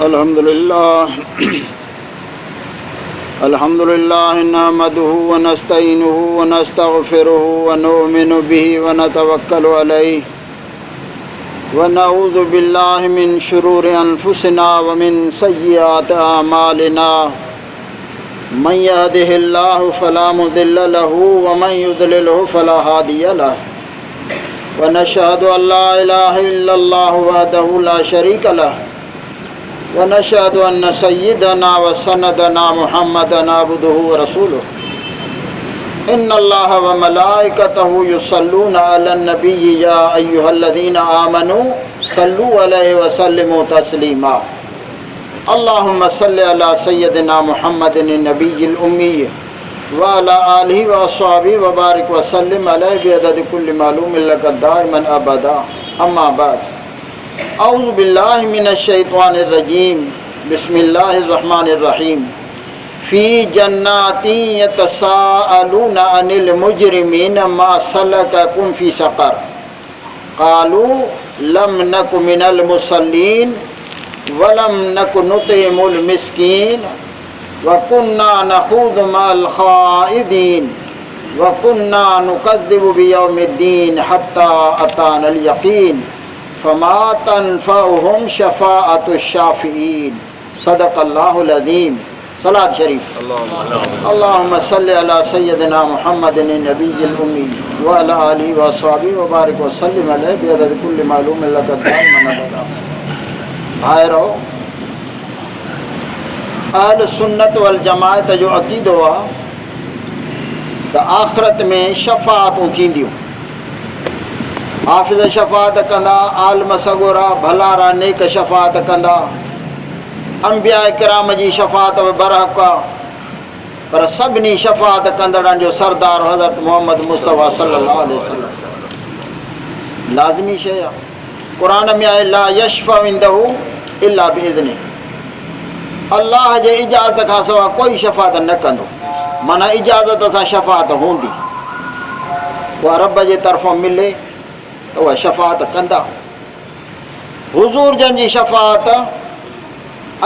الحمد لله الحمد لله نحمده ونستعينه ونستغفره ونؤمن به ونتوكل عليه ونعوذ بالله من شرور أنفسنا ومن سيئات أعمالنا من يهده الله فلا مضل له ومن يضلله فلا هادي له ونشهد أن لا إله إلا الله وحده لا شريك له ونشهد أن سيدنا وسندنا محمدا عبده ورسوله إن الله وملائكته يصلون على النبي يا أيها الذين آمنوا صلوا عليه وسلموا تسليما اللهم صل على سيدنا محمد النبي الأمي وعلى آله وأصحابه وبارك وسلم عليه بعدد كل معلوم لك دائما أبدا أما بعد أعوذ بالله من الشيطان الرجيم بسم الله الرحمن الرحيم في جنات يتساءلون عن المجرمين ما سلككم في سقر قالوا لم نك من المصلين ولم نك نطعم المسكين وكنا نخوض مع الخائضين وكنا نكذب بيوم الدين حتى أتانا اليقين فما تنفعهم شفاعة الشافعين صدق الله العظيم صلاة شريف اللهم صل على سيدنا محمد النبي الأمي وعلى آله وأصحابه وبارك وسلم عليه بعدد كل معلوم لك دائما أبدا ڀائرو اهل سنت والجماعت جو عقيدو آ ته آخرت ۾ شفاعتون ٿينديون حافظ شفاعت ڪندا عالم سڳورا ڀلارا نيڪ شفاعت ڪندا انبياء ڪرام جي شفاعت به برحق آ پر سڀني شفاعت ڪندڙن جو سردار حضرت محمد مصطفيٰ صلي الله عليه وسلم لازمي شيء آ قرآن ۾ آهي لا يشفع عنده الا باذنه الله جي اجازت کان سواء ڪوئي شفاعت نه ڪندو معنيٰ اجازت سان شفاعت هوندي اها رب جي طرفان ملي ته اها شفاعت ڪندا حضور جن جي شفاعت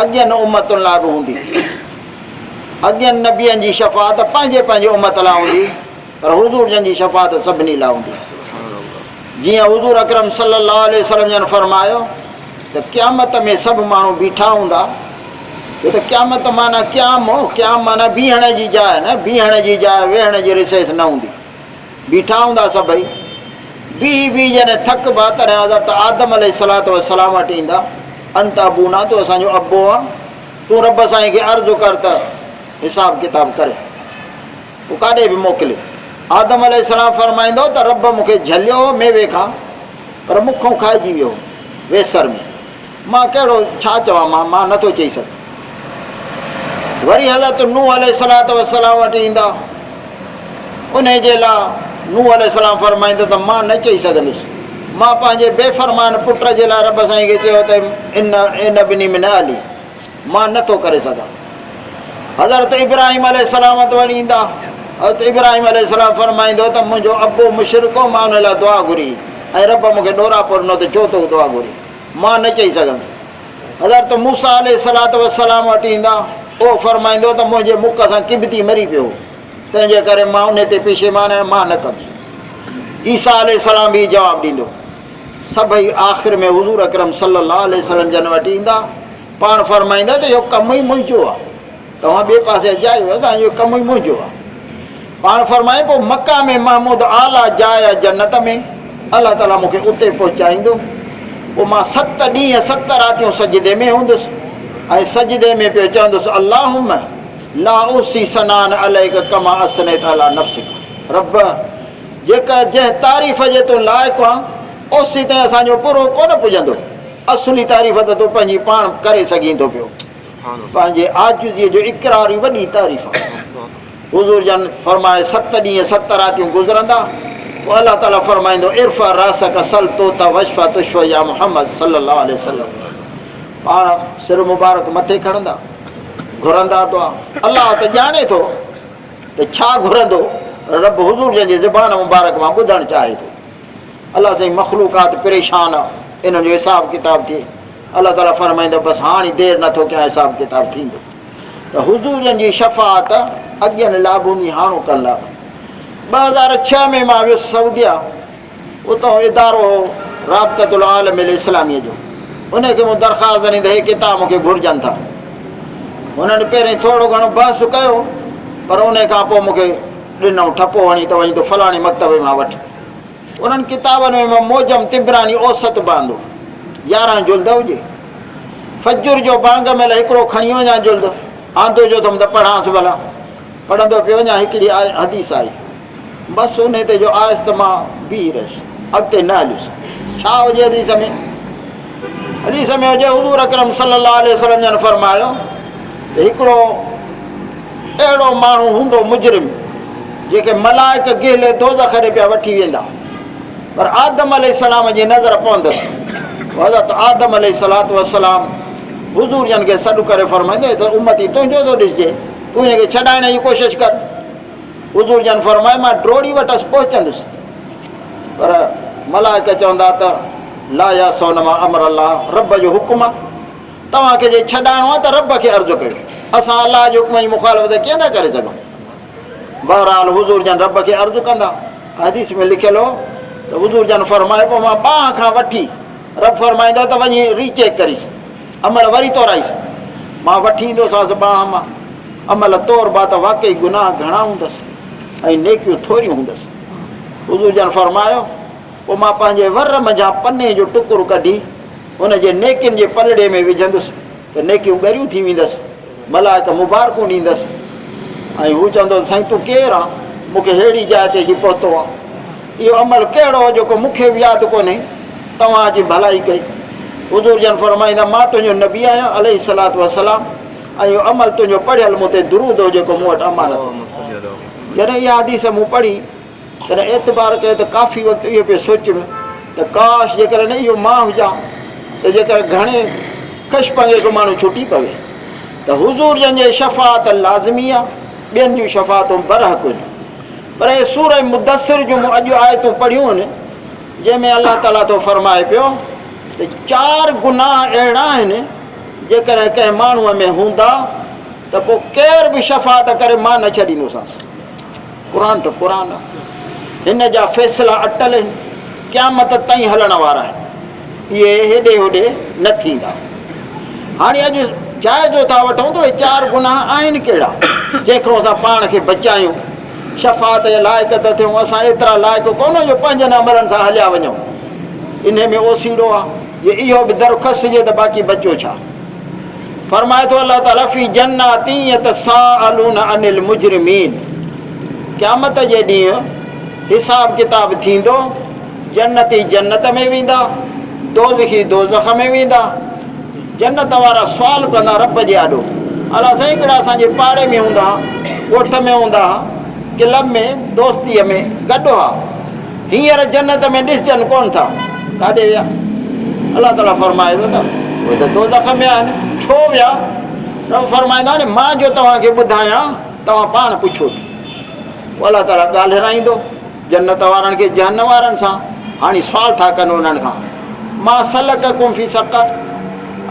اڳين امتن لاء به هوندي. اڳين نبين جي شفاعت پنهنجي پنهنجي امت لاء هوندي پر حضور جن جي شفاعت سڀني لاء هوندي. جيئن حضور اڪرم صلي الله عليه وسلم جن فرمايو ته قيامت ۾ سڀ ماڻهو بيٺا هوندا ڇو ته قيامت معنيٰ قيام هو قيام معنيٰ بيهڻ جي جاء نه بيهڻ جي جاء ويهڻ جي رسيس نه هوندي بيٺا هوندا سڀئي. بيهي بيهي جڏهن ٿڪبا تڏهن حضرت آدم عليه الصلوة والسلام وٽ ايندا، انت ابونا تون اسان جو ابو آن، تون رب سائين کي عرض ڪر ته حساب ڪتاب ڪري پوء ڪاڏي به موڪلي. آدم عليه السلام فرمائيندو ته رب مون کي جهليو هو ميوي کان پر مون کان کائجي ويو هو ويسر ۾. مان ڪهڙو ڇا چوان مان مان نٿو چئي سگهان. وري حضرت نوح عليه الصلوة والسلام وٽ ايندا انهي جي لاء نوح عليه السلام فرمائيندو ته مان نه چئي سگهندس مان پنهنجي بي فرمان پٽ جي لاء رب سائين کي چيو ته ان ان ابني من اهلي مان نه ٿو ڪري سگهان. حضرت ابراهيم عليه السلام وٽ وري ايندا. حضرت ابراهيم عليه السلام فرمائيندو ته منهنجو ابو مشرڪ هو، مان ان لاء دعا گهري ۽ رب مون کي ڏوراپو ڏنو ته ڇو تو دعا گهري؟ مان نه چئي سگهندس. حضرت موسيٰ عليه الصلوة والسلام وٽ ايندا، اهو فرمائيندو ته منهنجي مڪ سان قبطي مري پيو هو، تنهن جي ڪري مان انهي تي پشيمان آهيان، مان نه ڪندس. عيسيٰ عليه السلام به جواب ڏيندو. سڀئي آخر ۾ حضور اڪرم صلي الله عليه وسلم جن وٽ ايندا، پاڻ فرمائيندا ته اهو ڪم ئي منهنجو آهي، توهان ٻئي پاسي اجايو آهي، توهان جو ڪم ئي منهنجو آهي. پاڻ فرمائي پوء مقام محمود اعليٰ جاء آهي جنت ۾، الله تعاليٰ مون کي اتي پهچائيندو، پوء مان ست ڏينهن ست راتيون سجدي ۾ هوندس ۽ سجدي ۾ پيو چوندس اللهم لا احصي ثناء عليک ڪما اثنيت علي نفسک رب! جيڪا جنهن تعريف جي تون لائق آن، اوسيتائين اسان جو پورهيو ڪونه پڄندو. اصلي تعريف ته تون پنهنجي پاڻ ڪري سگهين ٿو پيو. پنهنجي عاجزيء جو اقرار ئي وڏي تعريف آهي. حضور جن فرمايو، ست ڏينهن ست راتيون گذرندا، پوء الله تعاليٰ فرمائيندو، ارفع راسک سل تعطي واشفع تشفع يا محمد صلي الله عليه وسلم. پاڻ سر مبارڪ مٿي کڻندا، گهرندا دعا. الله ته ڄاڻي ٿو. ته ڇا گهرندو، رب حضور جن جي زبان مبارڪ مان ٻڌڻ چاهي ٿو. الله سائين مخلوقات پريشان آ، انهن جو حساب ڪتاب ٿئي. الله تعاليٰ فرمائيندو بس هاڻي دير نٿو ڪيان حساب ڪتاب ٿيندو. ته حضور جن جي شفاعت اڳين لاء به هوندي هاڻوڪن لاء به. 2006 ۾ مان ويس سعوديه اتان ادارو هو رابطة العالم الاسلاميء جو ان کي مون درخواست ڏني ته هي ڪتاب مون کي گهرجن ٿا. هنن پهرين ٿورو گهڻو بحث ڪيو پر ان کان پوء مون کي ڏنائون ٺپو هڻي ته وڃي تون فلاڻي مڪتبي مان وٺ. انهن ڪتابن ۾ مان معجم طبراني اوسط به آندو، 11 جلد هجي. فجر جو بانگ مهل هڪڙو کڻي وڃان جلد، آندو جو اٿم ته پڙهانس ڀلا. پڙهندو پيو وڃان، هڪڙي حديث آئي. بس انهي تي جو آيس ته مان بيهي رهيس، اڳتي نه هليس. ڇا هجي حديث ۾؟ حديث ۾ هجي حضور اڪرم صلي الله عليه وسلم جن فرمايو ته هڪڙو اهڙو ماڻهو هوندو مجرم جنهن کي ملائڪ گهلي دوزخ ڏي پيا وٺي ويندا پر آدم عليه السلام جي نظر پوندس. حضرت آدم عليه الصلوة والسلام حضور جن کي سڏ ڪري فرمائيندو ته امتي تنهنجو ٿو ڏسجي، تون هن کي ڇڏائڻ جي ڪوشش ڪر. حضور جن فرمايو مان ڊوڙي وٽس پهچندس پر ملائڪ چوندا ته لا يعصون ما امر الله رب جو حڪم آ توهان کي جي ڇڏائڻو آ ته رب کي عرض ڪيو اسان الله جي حڪم جي مخالفت ڪيئن ٿا ڪري سگهون. بهرحال حضور جن رب کي عرض ڪندا. حديث ۾ لکيل هو ته حضور جن فرمايو پوء مان ٻانهن کان وٺي رب فرمائيندو ته وڃي ري چيڪ ڪريس عمل وري تورائيس مان وٺي ايندوسانس ٻانهن مان عمل توربا ته واقعي گناهه گهڻا هوندس ۽ نيڪيون ٿوريون هوندس. حضور جن فرمايو پوء مان پنهنجي ور منجهان پني جو ٽڪر ڪڍي ان جي نيڪين جي پلڙي ۾ وجهندس ته نيڪيون ڳريون ٿي ويندس، ملائڪ مبارڪون ڏيندس ۽ هو چوندو ته سائين تون ڪير آن، مون کي ههڙي جاء تي اچي پهتو آن، اهو عمل ڪهڙو هو جيڪو مون کي به ياد ڪونهي، توهان اچي ڀلائي ڪئي. حضور جن فرمائيندا، مان تنهنجو نبي آهيان عليه الصلوة والسلام ۽ اهو عمل تنهنجو پڙهيل مون تي درود هو جيڪو مون وٽ امانت هو. جڏهن اها حديث مون پڙهي. تڏهن اعتبار ڪيو ته ڪافي وقت اهو پيو سوچيم ته ڪاش جيڪڏهن اهو مان هجان ته جيڪر گهڻي ڪش پنگي کان ماڻهو ڇٽي پوي ته حضور جن جي شفاعت لازمي آ، ٻين جون شفاعتون برحق هن. پر اهي سوره مدثر جون مون اڄ آيتون پڙهيون هن جنهن ۾ الله تعاليٰ ٿو فرمائي پيو ته چار گناهه اهڙا آهن جيڪڏهن ڪنهن ماڻهوء ۾ هوندا ته پوء ڪير به شفاعت ڪري مان نه ڇڏيندوسانس. قرآن ته قرآن آ. هن جا فيصلا اٽل آهن، قيامت تائين هلڻ وارا آهن. اهي هيڏي هوڏي نه ٿيندا. هاڻي اڄ جائزو ٿا وٺون ته اهي چار گناهه آهن ڪهڙا، جنهن کان اسان پاڻ کي بچايون، شفاعت جي لائق ته ٿيون. اسان ايترا لائق ڪونه جو پنهنجن عملن سان هليا وڃون. انهي ۾ اوسيڙو آ، جي اهو به در کسجي ته باقي بچيو ڇا؟ فرمائي ٿو الله تعالي في جنات يتساءلون عن المجرمين قيامت جي ڏينهن حساب ڪتاب ٿيندو جنتي جنت ۾ ويندا دوزخي دوزخ ۾ ويندا جنت وارا سوال ڪندا رب جي آڏو الله سائين هڪڙا اسان جي پاڙي ۾ هوندا ها ڳوٺ ۾ هوندا ها ڪلب ۾ دوستيء ۾ گڏ هئا هينئر جنت ۾ ڏسجن ڪونه ٿا، ڪاڏي ويا؟ الله تعاليٰ فرمائي ٿو ته اهي ته دوزخ ۾ آهن، ڇو ويا؟ رب فرمائيندو آهي مان جو توهان کي ٻڌايان توهان پاڻ پڇو ته. پوء الله تعاليٰ ڳالهرائيندو جنت وارن کي جهنم وارن سان، هاڻي سوال ٿا ڪن انهن کان، ما سلڪڪم في سقر،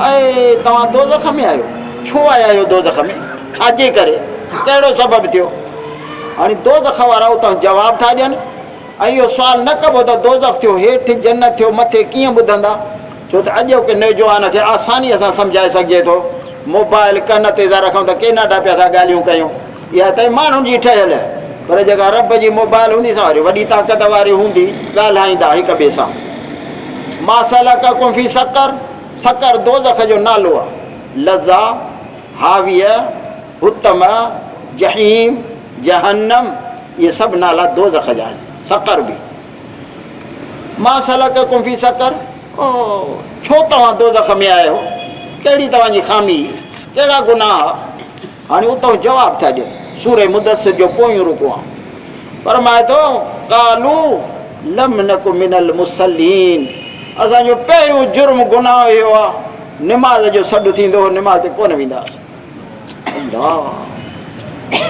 اي توهان دوزخ ۾ آهيو، ڇو آيا آهيو دوزخ ۾، ڇا جي ڪري، ڪهڙو سبب ٿيو؟ هاڻي دوزخ وارا اتان جواب ٿا ڏين ۽ اهو سوال نه ڪبو ته دوزخ ٿيو هيٺ جنت ٿيو مٿي ڪيئن ٻڌندا ڇو ته اڄوڪي نوجوان کي آسانيء سان سمجهائي سگهجي ٿو موبائل ڪن تي ٿا رکون ته ڪيناڊا پيا ٿا ڳالهيون ڪيون اها ته ماڻهن جي ٺهيل پر جيڪا رب جي موبائل هوندي سا وري وڏي طاقت واري هوندي ڳالهائيندا هڪ ٻئي سان ما سلڪڪم في سقر سقر دوزخ جو نالو آهي لظيٰ هاويه حطمه، جحيم، جهنم، اهي سڀ نالا دوزخ جا آهن، سقر به. ما سلڪڪم في سقر، او ڇو توهان دوزخ ۾ آيا آهيو، ڪهڙي توهان جي خامي هئي، ڪهڙا گناهه ها؟ هاڻي اتان جواب ٿا ڏين، سوره مدثر جو پويون رڪوع آهي. فرمائي ٿو، قالو لم نڪ من المصلين، اسان جو پهريون جرم گناهه اهو آهي، نماز جو سڏ ٿيندو هو، نماز تي ڪونه ويندا هئاسين. الله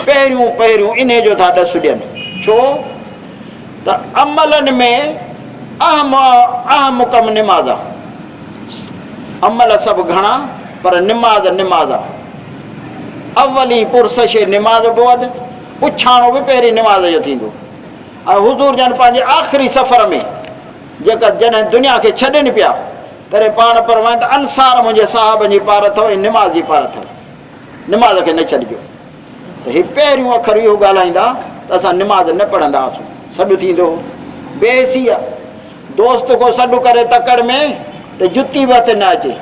پهريون پهريون انهي جو ٿا ڏس ڏين ڇو ته عملن ۾ اهم اهم ڪم نماز آ. عمل سڀ گهڻا پر نماز نماز آ. اولين پرسش نماز بود، پڇاڻو به پهرين نماز جو ٿيندو. ۽ حضور جن پنهنجي آخري سفر ۾ جيڪا جڏهن دنيا کي ڇڏين پيا تڏهن پاڻ فرمائين ته انصار منهنجي صحابن جي پار اٿو ۽ نماز جي پار اٿو، نماز کي نه ڇڏجو. ته هي پهريون اکر اهو ڳالهائيندا ته اسان نماز نه پڙهندا هئاسون. سڏ ٿيندو هو. بي حسي آ. دوست ڪو سڏ ڪري تڪڙ ۾ ته جتي به هٿ نه اچي.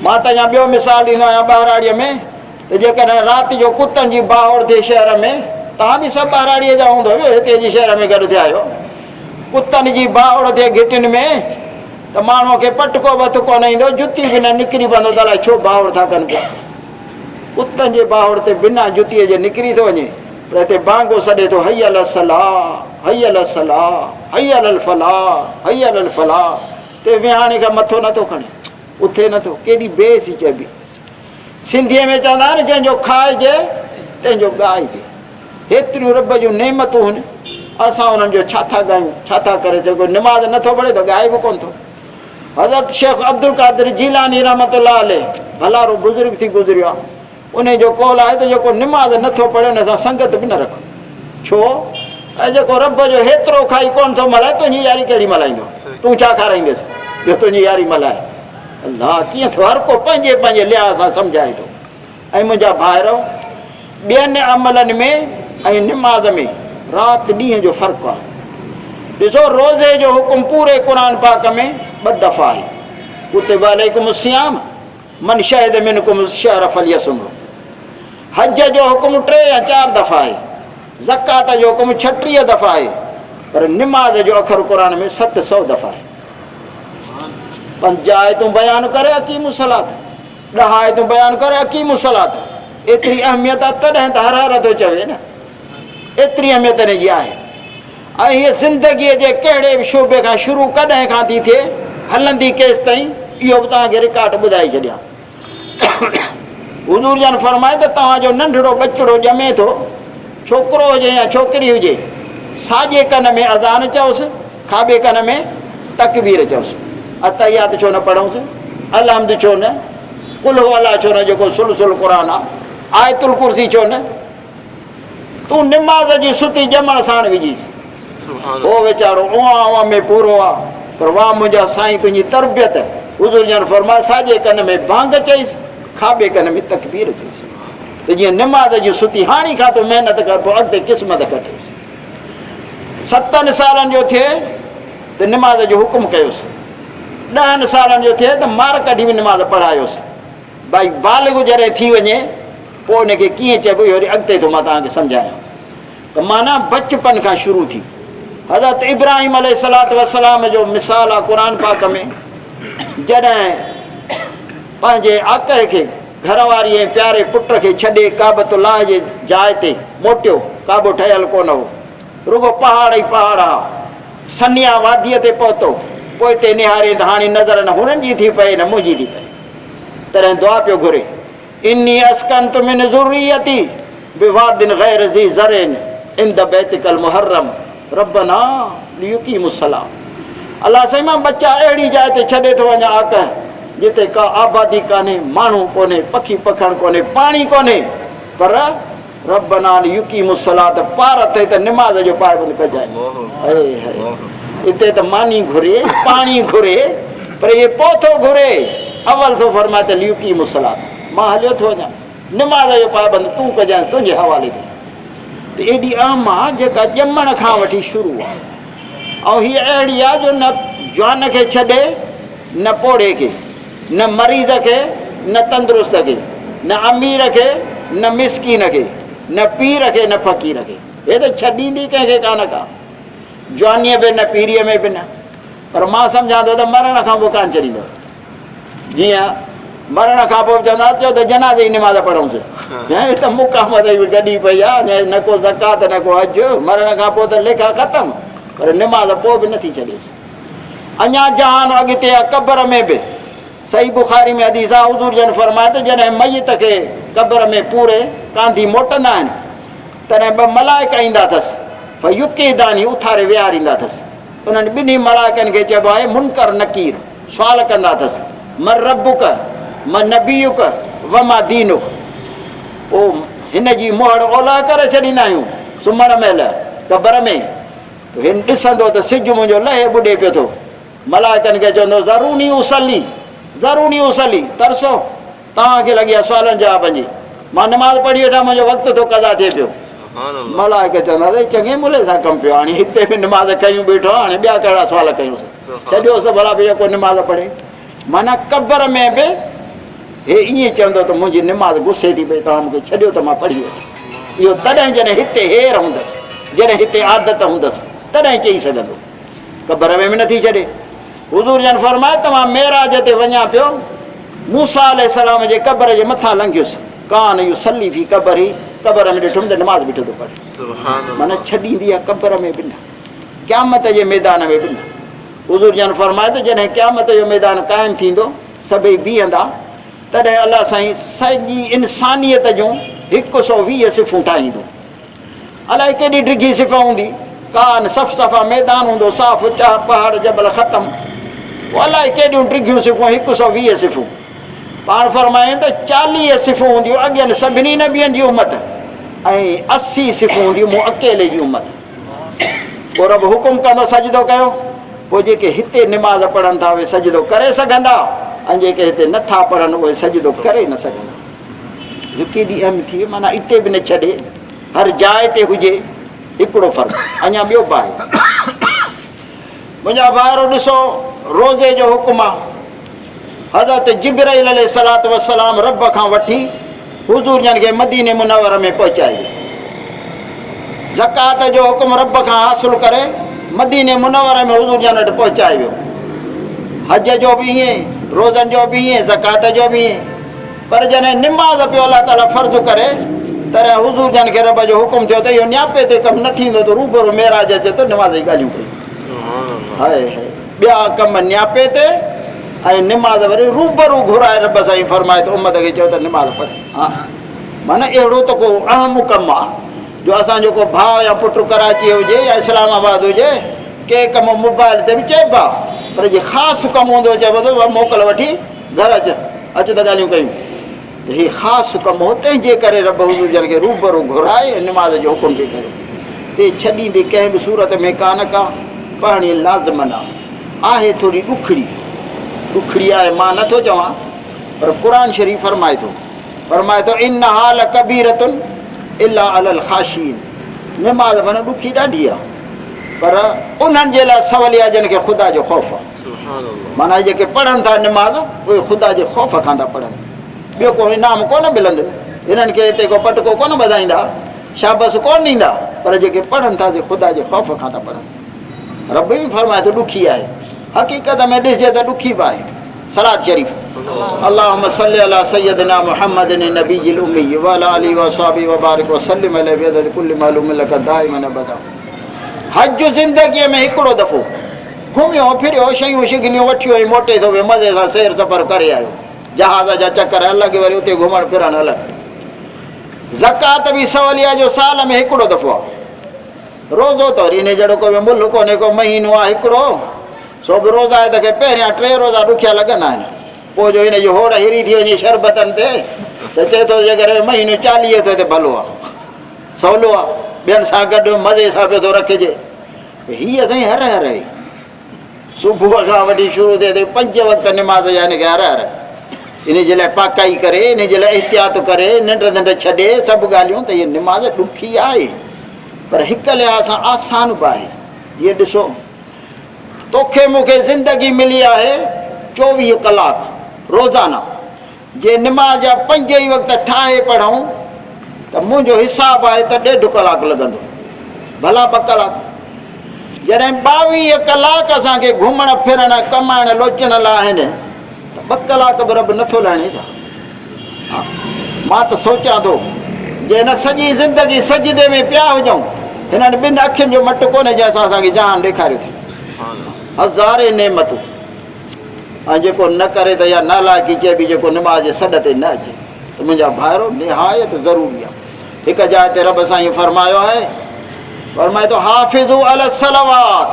مان ته اڃا ٻيو مثال ڏيندو آهيان ٻهراڙيء ۾ ته جيڪڏهن رات جو ڪتن جي باهوڙ ٿئي شهر ۾، توهان به سڀ ٻهراڙيء جا هوندؤ هتي جي شهر ۾ گڏ ٿيا آهيو، ڪتن جي باهوڙ ٿئي گهٽين ۾ ته ماڻهوء کي پٽڪو به هٿ ڪونه ايندو، جتي به نه نڪري پوندو ته الائي ڇو باهوڙ ٿا ڪن پيا. ڪتن جي باهوڙ تي بنا جتيء جي نڪري ٿو وڃي، پر هتي بانگو سڏي ٿو حي علي الصلوٰ، حي علي الصلوٰ، حي علي الفلاح، حي علي الفلاح تي ويهاڻي کان مٿو نٿو کڻي، اٿي نٿو، ڪيڏي بي حسي چئبي. سنڌيء ۾ چوندا آهن جنهن جو کائجي تنهن جو ڳائجي. هيتريون رب جون نعمتون هن، اسان انهن جو ڇا ٿا ڳايون، ڇا ٿا ڪري سگهون، نماز نٿو پڙهي ته ڳائي به ڪونه ٿو. حضرت شيخ عبدالقادر جيلاني رحمة الله عليه ڀلارو بزرگ ٿي گذريو آهي. انهي جو قول آهي ته جيڪو نماز نه ٿو پڙهي ان سان سنگت به نه رک. ڇو؟ اي جيڪو رب جو هيترو کائي ڪونه ٿو ملهائي تنهنجي ياري ڪهڙي ملهائيندو؟ تون ڇا کارائينديس جو تنهنجي ياري ملهائي؟ الله ڪيئن ٿو هر ڪو پنهنجي پنهنجي لحاظ سان سمجهائي ٿو. اي منهنجا ڀائرؤ! ٻين عملن ۾ ۽ نماز ۾ رات ڏينهن جو فرق آهي. ڏسو روزي جو حڪم پوري قرآن پاڪ ۾ ٻه دفعا آهي. ڪتب عليڪم الصيام من شهد منڪم الشهر فليصمه. حج جو حڪم ٽي يا چار دفعا آهي. زڪوات جو حڪم 36 دفعا آهي. پر نماز جو اکر قرآن ۾ 700 دفعا آهي. پنج آيتون بيان ڪري اقيموا الصلاة. ڏهه آيتون بيان ڪر اقيموا الصلاة ايتري اهميت آهي تڏهن ته هر هر ٿو چوي نه ايتري اهميت ان جي آهي ۽ هيء زندگيء جي ڪهڙي به شعبي کان شروع ڪڏهن کان ٿي ٿئي هلندي ڪيستائين اهو به توهان کي رڪارڊ ٻڌائي ڇڏيان حضور جن فرمايو ته توهان جو ننڍڙو ٻچڙو ڄمي ٿو ڇوڪرو هجي يا ڇوڪري هجي ساڄي ڪن ۾ اذان چئوس کاٻي ڪن ۾ تڪبير چئوس. التحيات ڇو نه پڙهونس؟ الحمد ڇو نه؟ قل هو الله ڇو نه جيڪو ثلث القرآن آ؟ آيت الڪرسي ڇو نه؟ تون نماز جي ستي ڄمڻ ساڻ وجهيس. هو ويچارو اونهان اونهان ۾ پورو آ پر واه منهنجا سائين تنهنجي تربيت. حضور جن فرمايو ساڄي ڪن ۾ بانگ چئيس کاٻي ڪن ۾ تڪبير چئيس ته جيئن نماز جي ستي هاڻي کان تون محنت ڪر پوء اڳتي قسمت کٽيس. ستن سالن جو ٿئي ته نماز جو حڪم ڪيوس. ڏهن سالن جو ٿئي ته مار ڪڍي به نماز پڙهايوس. ڀائي بالغ جڏهن ٿي وڃي پوء ان کي ڪيئن چئبو اهو وري اڳتي ٿو مان توهان کي سمجهايان ته معنيٰ بچپن کان شروع ٿي. حضرت ابراهيم عليه الصلوة والسلام جو مثال آ قرآن پاڪ ۾ جڏهن پنهنجي آقا کي گهر واري ۽ پياري پٽ کي ڇڏي ڪعبة الله جي جاء تي موٽيو. ڪعبو ٺهيل ڪونه هو. رڳو پهاڙ ئي پهاڙ ها. سنيا واديء تي پهتو. پوئتي نهاريائين ته هاڻي نظر نه هنن جي ٿي پئي نه منهنجي ٿي پئي. تڏهن دعا پيو گهري، اني اسڪنت من ذريتي بواد غير ذي زرع عند بيتک المحرم ربنا ليقيموا الصلاة الله سائين مان ٻچا اهڙي جاء تي ڇڏي ٿو وڃان آقا جتي ڪا آبادي ڪانهي، ماڻهو ڪونهي، پکي پکڻ ڪونهي، پاڻي ڪونهي پر ربنا ليقيموا الصلاة پار اٿئي ته نماز جو پابند ڪجانء. هي هي اتي ته ماني گهري، پاڻي گهري پر هي پوء ٿو گهري، اول ٿو فرمائي ته ليقيموا الصلاة مان هليو ٿو وڃان. نماز جو پابند تون ڪجانء تنهنجي حوالي ٿي ته ايڏي اهم آ جيڪا ڄمڻ کان وٺي شروع آ ۽ هيء اهڙي آ جو نه جوان کي ڇڏي نه پوڙهي کي نه مريض کي نه تندرست کي نه امير کي نه مسڪين کي نه پير کي نه فقير کي هي ته ڇڏيندي ڪنهن کي ڪانه ڪا جوانيء به نه پيريء ۾ به نه پر مان سمجهان ٿو ته مرڻ کان پوء ڪانه ڇڏيندو جيئن مرڻ کان پوء به چوندا اچو ته جنازي جي نماز پڙهونس. هي ته مقامت ئي گڏي پئي آهي، نه ڪو زڪوات نه ڪو حج، مرڻ کان پوء ته ليکا ختم، پر نماز پوء به نٿي ڇڏيس. اڃا جهان اڳتي آهي قبر ۾ به. صحيح بخاري ۾ حديث آهي حضور جن فرمايو ته جڏهن ميت کي قبر ۾ پوري ڪانڌي موٽندا آهن تڏهن ٻه ملائڪ ايندا اٿس فيقعدانه اٿاري ويهاريندا اٿس. انهن ٻنهي ملائڪن کي چئبو آهي منڪر نڪير. سوال ڪندا اٿس، من ربک من نبيک وما دينک. پوء هن جي مهڙ اولهه ڪري ڇڏيندا آهيون سمهڻ مهل قبر ۾. هن ڏسندو ته سج منهنجو لهي ٻڏي پيو ٿو. ملائڪن کي چوندو ذروني اصلي ذروني اصلي، ترسو توهان کي لڳي آهي سوالن جوابن جي، مان نماز پڙهي وٺان منهنجو وقت ٿو قضا ٿئي پيو. ملائڪ چوندا ته هي چڱي ملي سان ڪم پيو هاڻي هتي به نماز ڪيون بيٺو آهي هاڻي ٻيا ڪهڙا سوال ڪيونس، ڇڏيوس ته ڀلا به يڪو نماز پڙهي. معنيٰ قبر ۾ به هي ائين چوندو ته منهنجي نماز غصي ٿي پئي توهان مون کي ڇڏيو ته مان پڙهي وٺان. اهو تڏهن جڏهن هتي هير هوندس، جڏهن هتي عادت هوندس تڏهن چئي سگهندو. قبر ۾ به نٿي ڇڏي. حضور جن فرمايو ته مان معراج تي وڃان پيو، موسيٰ عليه السلام جي قبر جي مٿان لنگهيس، ڪان يصلي في قبره، قبر ۾ ڏٺم ته نماز بيٺو ٿو پڙهي. معنيٰ ڇڏيندي آهي قبر ۾ به نه، قيامت جي ميدان ۾ به نه. حضور جن فرمايو ته جڏهن قيامت جو ميدان قائم ٿيندو، سڀئي بيهندا، تڏهن الله سائين سڄي انسانيت جون هڪ سؤ 20 صفون ٺاهيندو. الائي ڪيڏي ڊگهي صف هوندي، ڪا نه صف صفا ميدان هوندو، صاف چاهه پهاڙ جبل ختم، پوء الائي ڪيڏيون ڊگهيون صفون، 120 صفون. پاڻ فرمايائون ته 40 صفون هونديون اڳين سڀني نبين جي امت ۽ 80 صفون هونديون مون اڪيلي جي امت. پوء رب حڪم ڪندو سجدو ڪيو، پوء جيڪي هتي نماز پڙهن ٿا اهي سجدو ڪري سگهندا ۽ جيڪي هتي نه ٿا پڙهن اهي سجدو ڪري نه سگهندا. جو ڪيڏي اهم ٿي وئي معنيٰ اتي به نه ڇڏي هر جاء تي هجي. هڪڙو فرق اڃا ٻيو به آهي منهنجا ڀائرو، ڏسو روزي جو حڪم آ، حضرت جبرائيل عليه الصلوة والسلام رب کان وٺي حضور جن کي مديني منور ۾ پهچائي ويو. زڪوات جو حڪم رب کان حاصل ڪري مديني منور ۾ حضور جن وٽ پهچائي ويو. حج جو به ائين، روزن جو به ائين، زڪوات جو به ائين. پر جڏهن نماز پيو الله تعاليٰ فرض ڪري، تڏهن حضور جن کي رب جو حڪم ٿيو ته اهو نياپي تي ڪم نه ٿيندو ته روبرو معراج اچي ته نماز جي ڳالهيون ڪيون. هاء هاء، ٻيا ڪم نياپي تي ۽ نماز وري روبرو گهرائي رب سائين فرمائي ته امت کي چئو ته نماز پڙهي. ها معنيٰ اهڙو ته ڪو اهم ڪم آ جو اسان جو ڪو ڀاء يا پٽ ڪراچيء هجي يا اسلام آباد هجي، ڪي ڪم موبائل تي به چئبا، پر جي خاص ڪم هوندو چئبو ته موڪل وٺي گهر اچ، اچ ته ڳالهيون ڪيون. ته هي خاص ڪم هو، تنهن جي ڪري رب حضور جن کي روبرو گهرائي ۽ نماز جو حڪم پئي ڪيو. تي ڇڏيندي ڪنهن به صورت ۾ ڪا نه ڪا پڙهڻي لازمن آ. آهي ٿوري ڏکڙي. ڏکڙي آهي مان نه ٿو چوان، پر قرآن شريف فرمائي ٿو. فرمائي ٿو، انها لڪبيرة الا علي الخاشعين. نماز معنيٰ ڏکي ڏاڍي آ، پر انهن جي لاء سولي آ جن کي خدا جو خوف آ. معنيٰ جيڪي پڙهن ٿا نماز اهي خدا جي خوف کان ٿا پڙهن، ٻيو ڪو انعام ڪونه ملندن، هنن کي هتي ڪو پٽڪو ڪونه ٻڌائيندا، شابس ڪونه ڏيندا، پر جيڪي پڙهن ٿا سي خدا جي خوف کان ٿا پڙهن. رب به فرمائي ٿو ڏکي آهي، حقيقت ۾ ڏسجي ته ڏکي به آهي. صلات شريف. اللهم صل علي سيدنا محمد النبي الامي وعلي اله وصحبه وبارك وسلم عليه بعدد كل معلوم لك دائما ابدا. حج زندگيء ۾ هڪڙو دفعو گهميو ڦريو، شيون شگنيون وٺيو ۽ موٽي ٿو ويو، مزي سان سير سفر ڪري آيو. جهاز جا چڪر الڳ، وري اتي گهمڻ ڦرڻ الڳ. زڪوات به سولي آهي جو سال ۾ هڪڙو دفعو آهي. روزو ته وري انهي جهڙو ڪو به ملهه ڪونهي، ڪو مهينو آهي هڪڙو، سو به روزا آهي ته ڪي پهريان ٽي روزا ڏکيا لڳندا آهن، پوء جو هن جي هوڙ هري ٿي وڃي شربتن تي ته چئي ٿو جيڪڏهن مهينو 40 ٿئي ته ڀلو آهي، سولو آهي، ٻين سان گڏ مزي سان پيو ٿو رکجي. هيء سائين هر هر آهي. صبح کان وٺي شروع ٿئي ٿي پنج وقت نماز جا هن کي هر هر ان جي لاء پاڪائي ڪري، ان جي لاء احتياط ڪري، ننڊ ننڊ ڇڏي سڀ ڳالهيون ته هيء نماز ڏکي آهي پر هڪ لحاظ سان آسان به آهي. جيئن ڏسو توکي مون کي زندگي ملي آهي 24 ڪلاڪ روزانه جي نماز جا پنج ئي وقت ٺاهي پڙهون ته منهنجو حساب آهي ته ڏيڍ ڪلاڪ لڳندو، ڀلا ٻه ڪلاڪ. جڏهن 22 ڪلاڪ اسان کي گهمڻ ڦرڻ، ڪمائڻ لوچڻ لاء آهن ته ٻه ڪلاڪ به رب نٿو لهڻي ڇا؟ ها، مان ته سوچيان ٿو جي هن سڄي زندگي سجدي ۾ پيا هجون، هنن ٻن اکين جو مٽ ڪونهي جنهن سان اسان کي جهان ڏيکاريو ٿي. هزارين نعمتون. ۽ جيڪو نه ڪري ته اها نالائقي چئبي جيڪو نماز جي سڏ تي نه اچي. ته منهنجا ڀائرو نهايت ضروري آهي. هڪ جاء تي رب سائين فرمايو آهي، فرمائي ٿو حافظوا علي الصلوات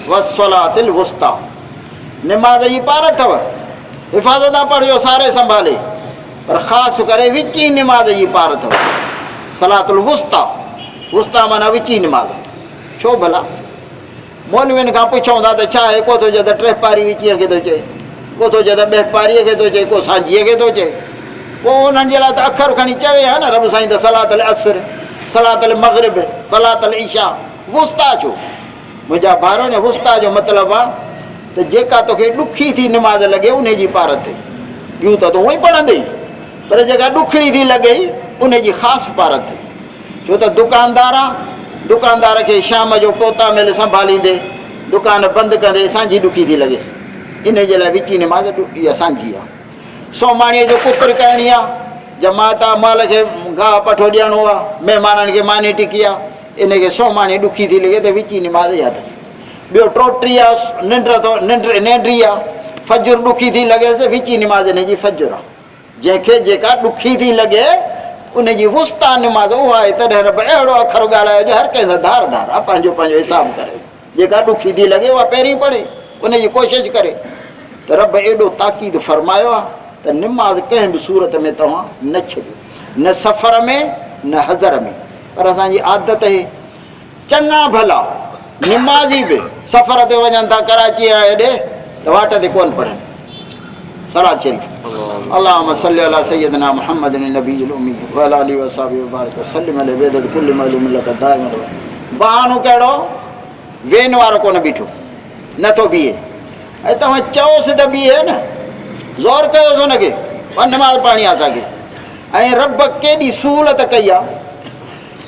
والصلاة الوسطيٰ، نماز جي پار اٿو. حفاظت سان پڙهجو ساري سنڀالي پر خاص ڪري وچين نماز جي پار اٿو. صلاة الوسطيٰ، وسطيٰ معنيٰ وچين نماز. ڇو ڀلا؟ مولوين کان پڇون ٿا ته ڇا آهي؟ ڪو ٿو چئي ته ٽه پاري وچينء کي ٿو چئي، ڪو ٿو چئي ته ٻه پاريء کي ٿو چئي، ڪو سانجهيء کي ٿو چئي. پوء انهن جي لاء ته اکر کڻي چوي ها نه رب سائين ته صلاة العصر، صلاة المغرب، صلاة العشاء. وسطيٰ ڇو؟ منهنجا ڀائرو ان وسطيٰ جو مطلب آ ته جيڪا توکي ڏکي ٿي نماز لڳي انهي جي پارت اٿئي. ٻيون ته تون اونئن ئي پڙهندين پر جيڪا ڏکڙي ٿي لڳئي انهي جي خاص پارت اٿئي. ڇو ته دڪاندار آ، دڪاندار کي شام جو پوتا ميل سنڀاليندي، دڪان بند ڪندي سانجهي ڏکي ٿي لڳيس. انهي جي لاء وچين نماز اها سانجهي آ. سوماڻيء جو ڪڪر ڪهڻي آ، جماعت آ، مال کي گاهه پٺو ڏيڻو آ، مهمانن کي ماني ٽڪي آ، انهي کي سوماڻي ڏکي ٿي لڳي ته وچين نماز اها اٿس. ٻيو ٽوٽري آ، ننڊ اٿو، ننڊ نينڊري آ، فجر ڏکي ٿي لڳيس، وچين نماز انهي جي فجر آ. جنهن کي جيڪا ڏکي ٿي لڳي، ان جي وسطيٰ نماز اها آهي، تڏهن رب اهڙو اکر ڳالهايو جو هر ڪنهن سان ڌار ڌار آ، پنهنجو پنهنجو حساب ڪري. جيڪا ڏکي ٿي لڳي اها پهرين پڙهي، ان جي ڪوشش ڪري ته رب ايڏو تاڪيد فرمايو آ ته نماز ڪنهن به صورت ۾ توهان نه ڇڏيو، نه سفر ۾ نه حضر ۾، پر اسان جي عادت اهي چڱا ڀلا نمازي به سفر تي وڃن ٿا ڪراچي يا هيڏي ته واٽ تي ڪونه پڙهن صلات شريف اللهم صل على سيدنا محمد النبي الامي وعلى اله وصحبه وبارك وسلم عليه بعدد كل معلوم لك دائما بهانو ڪهڙو وين وارو ڪونه بيٺو نٿو بيهي ۽ توهان چئوس ته بيهي نه زور ڪيوس هن کي نماز پڙهڻي آ اسان کي ۽ رب ڪيڏي سهولت ڪئي آ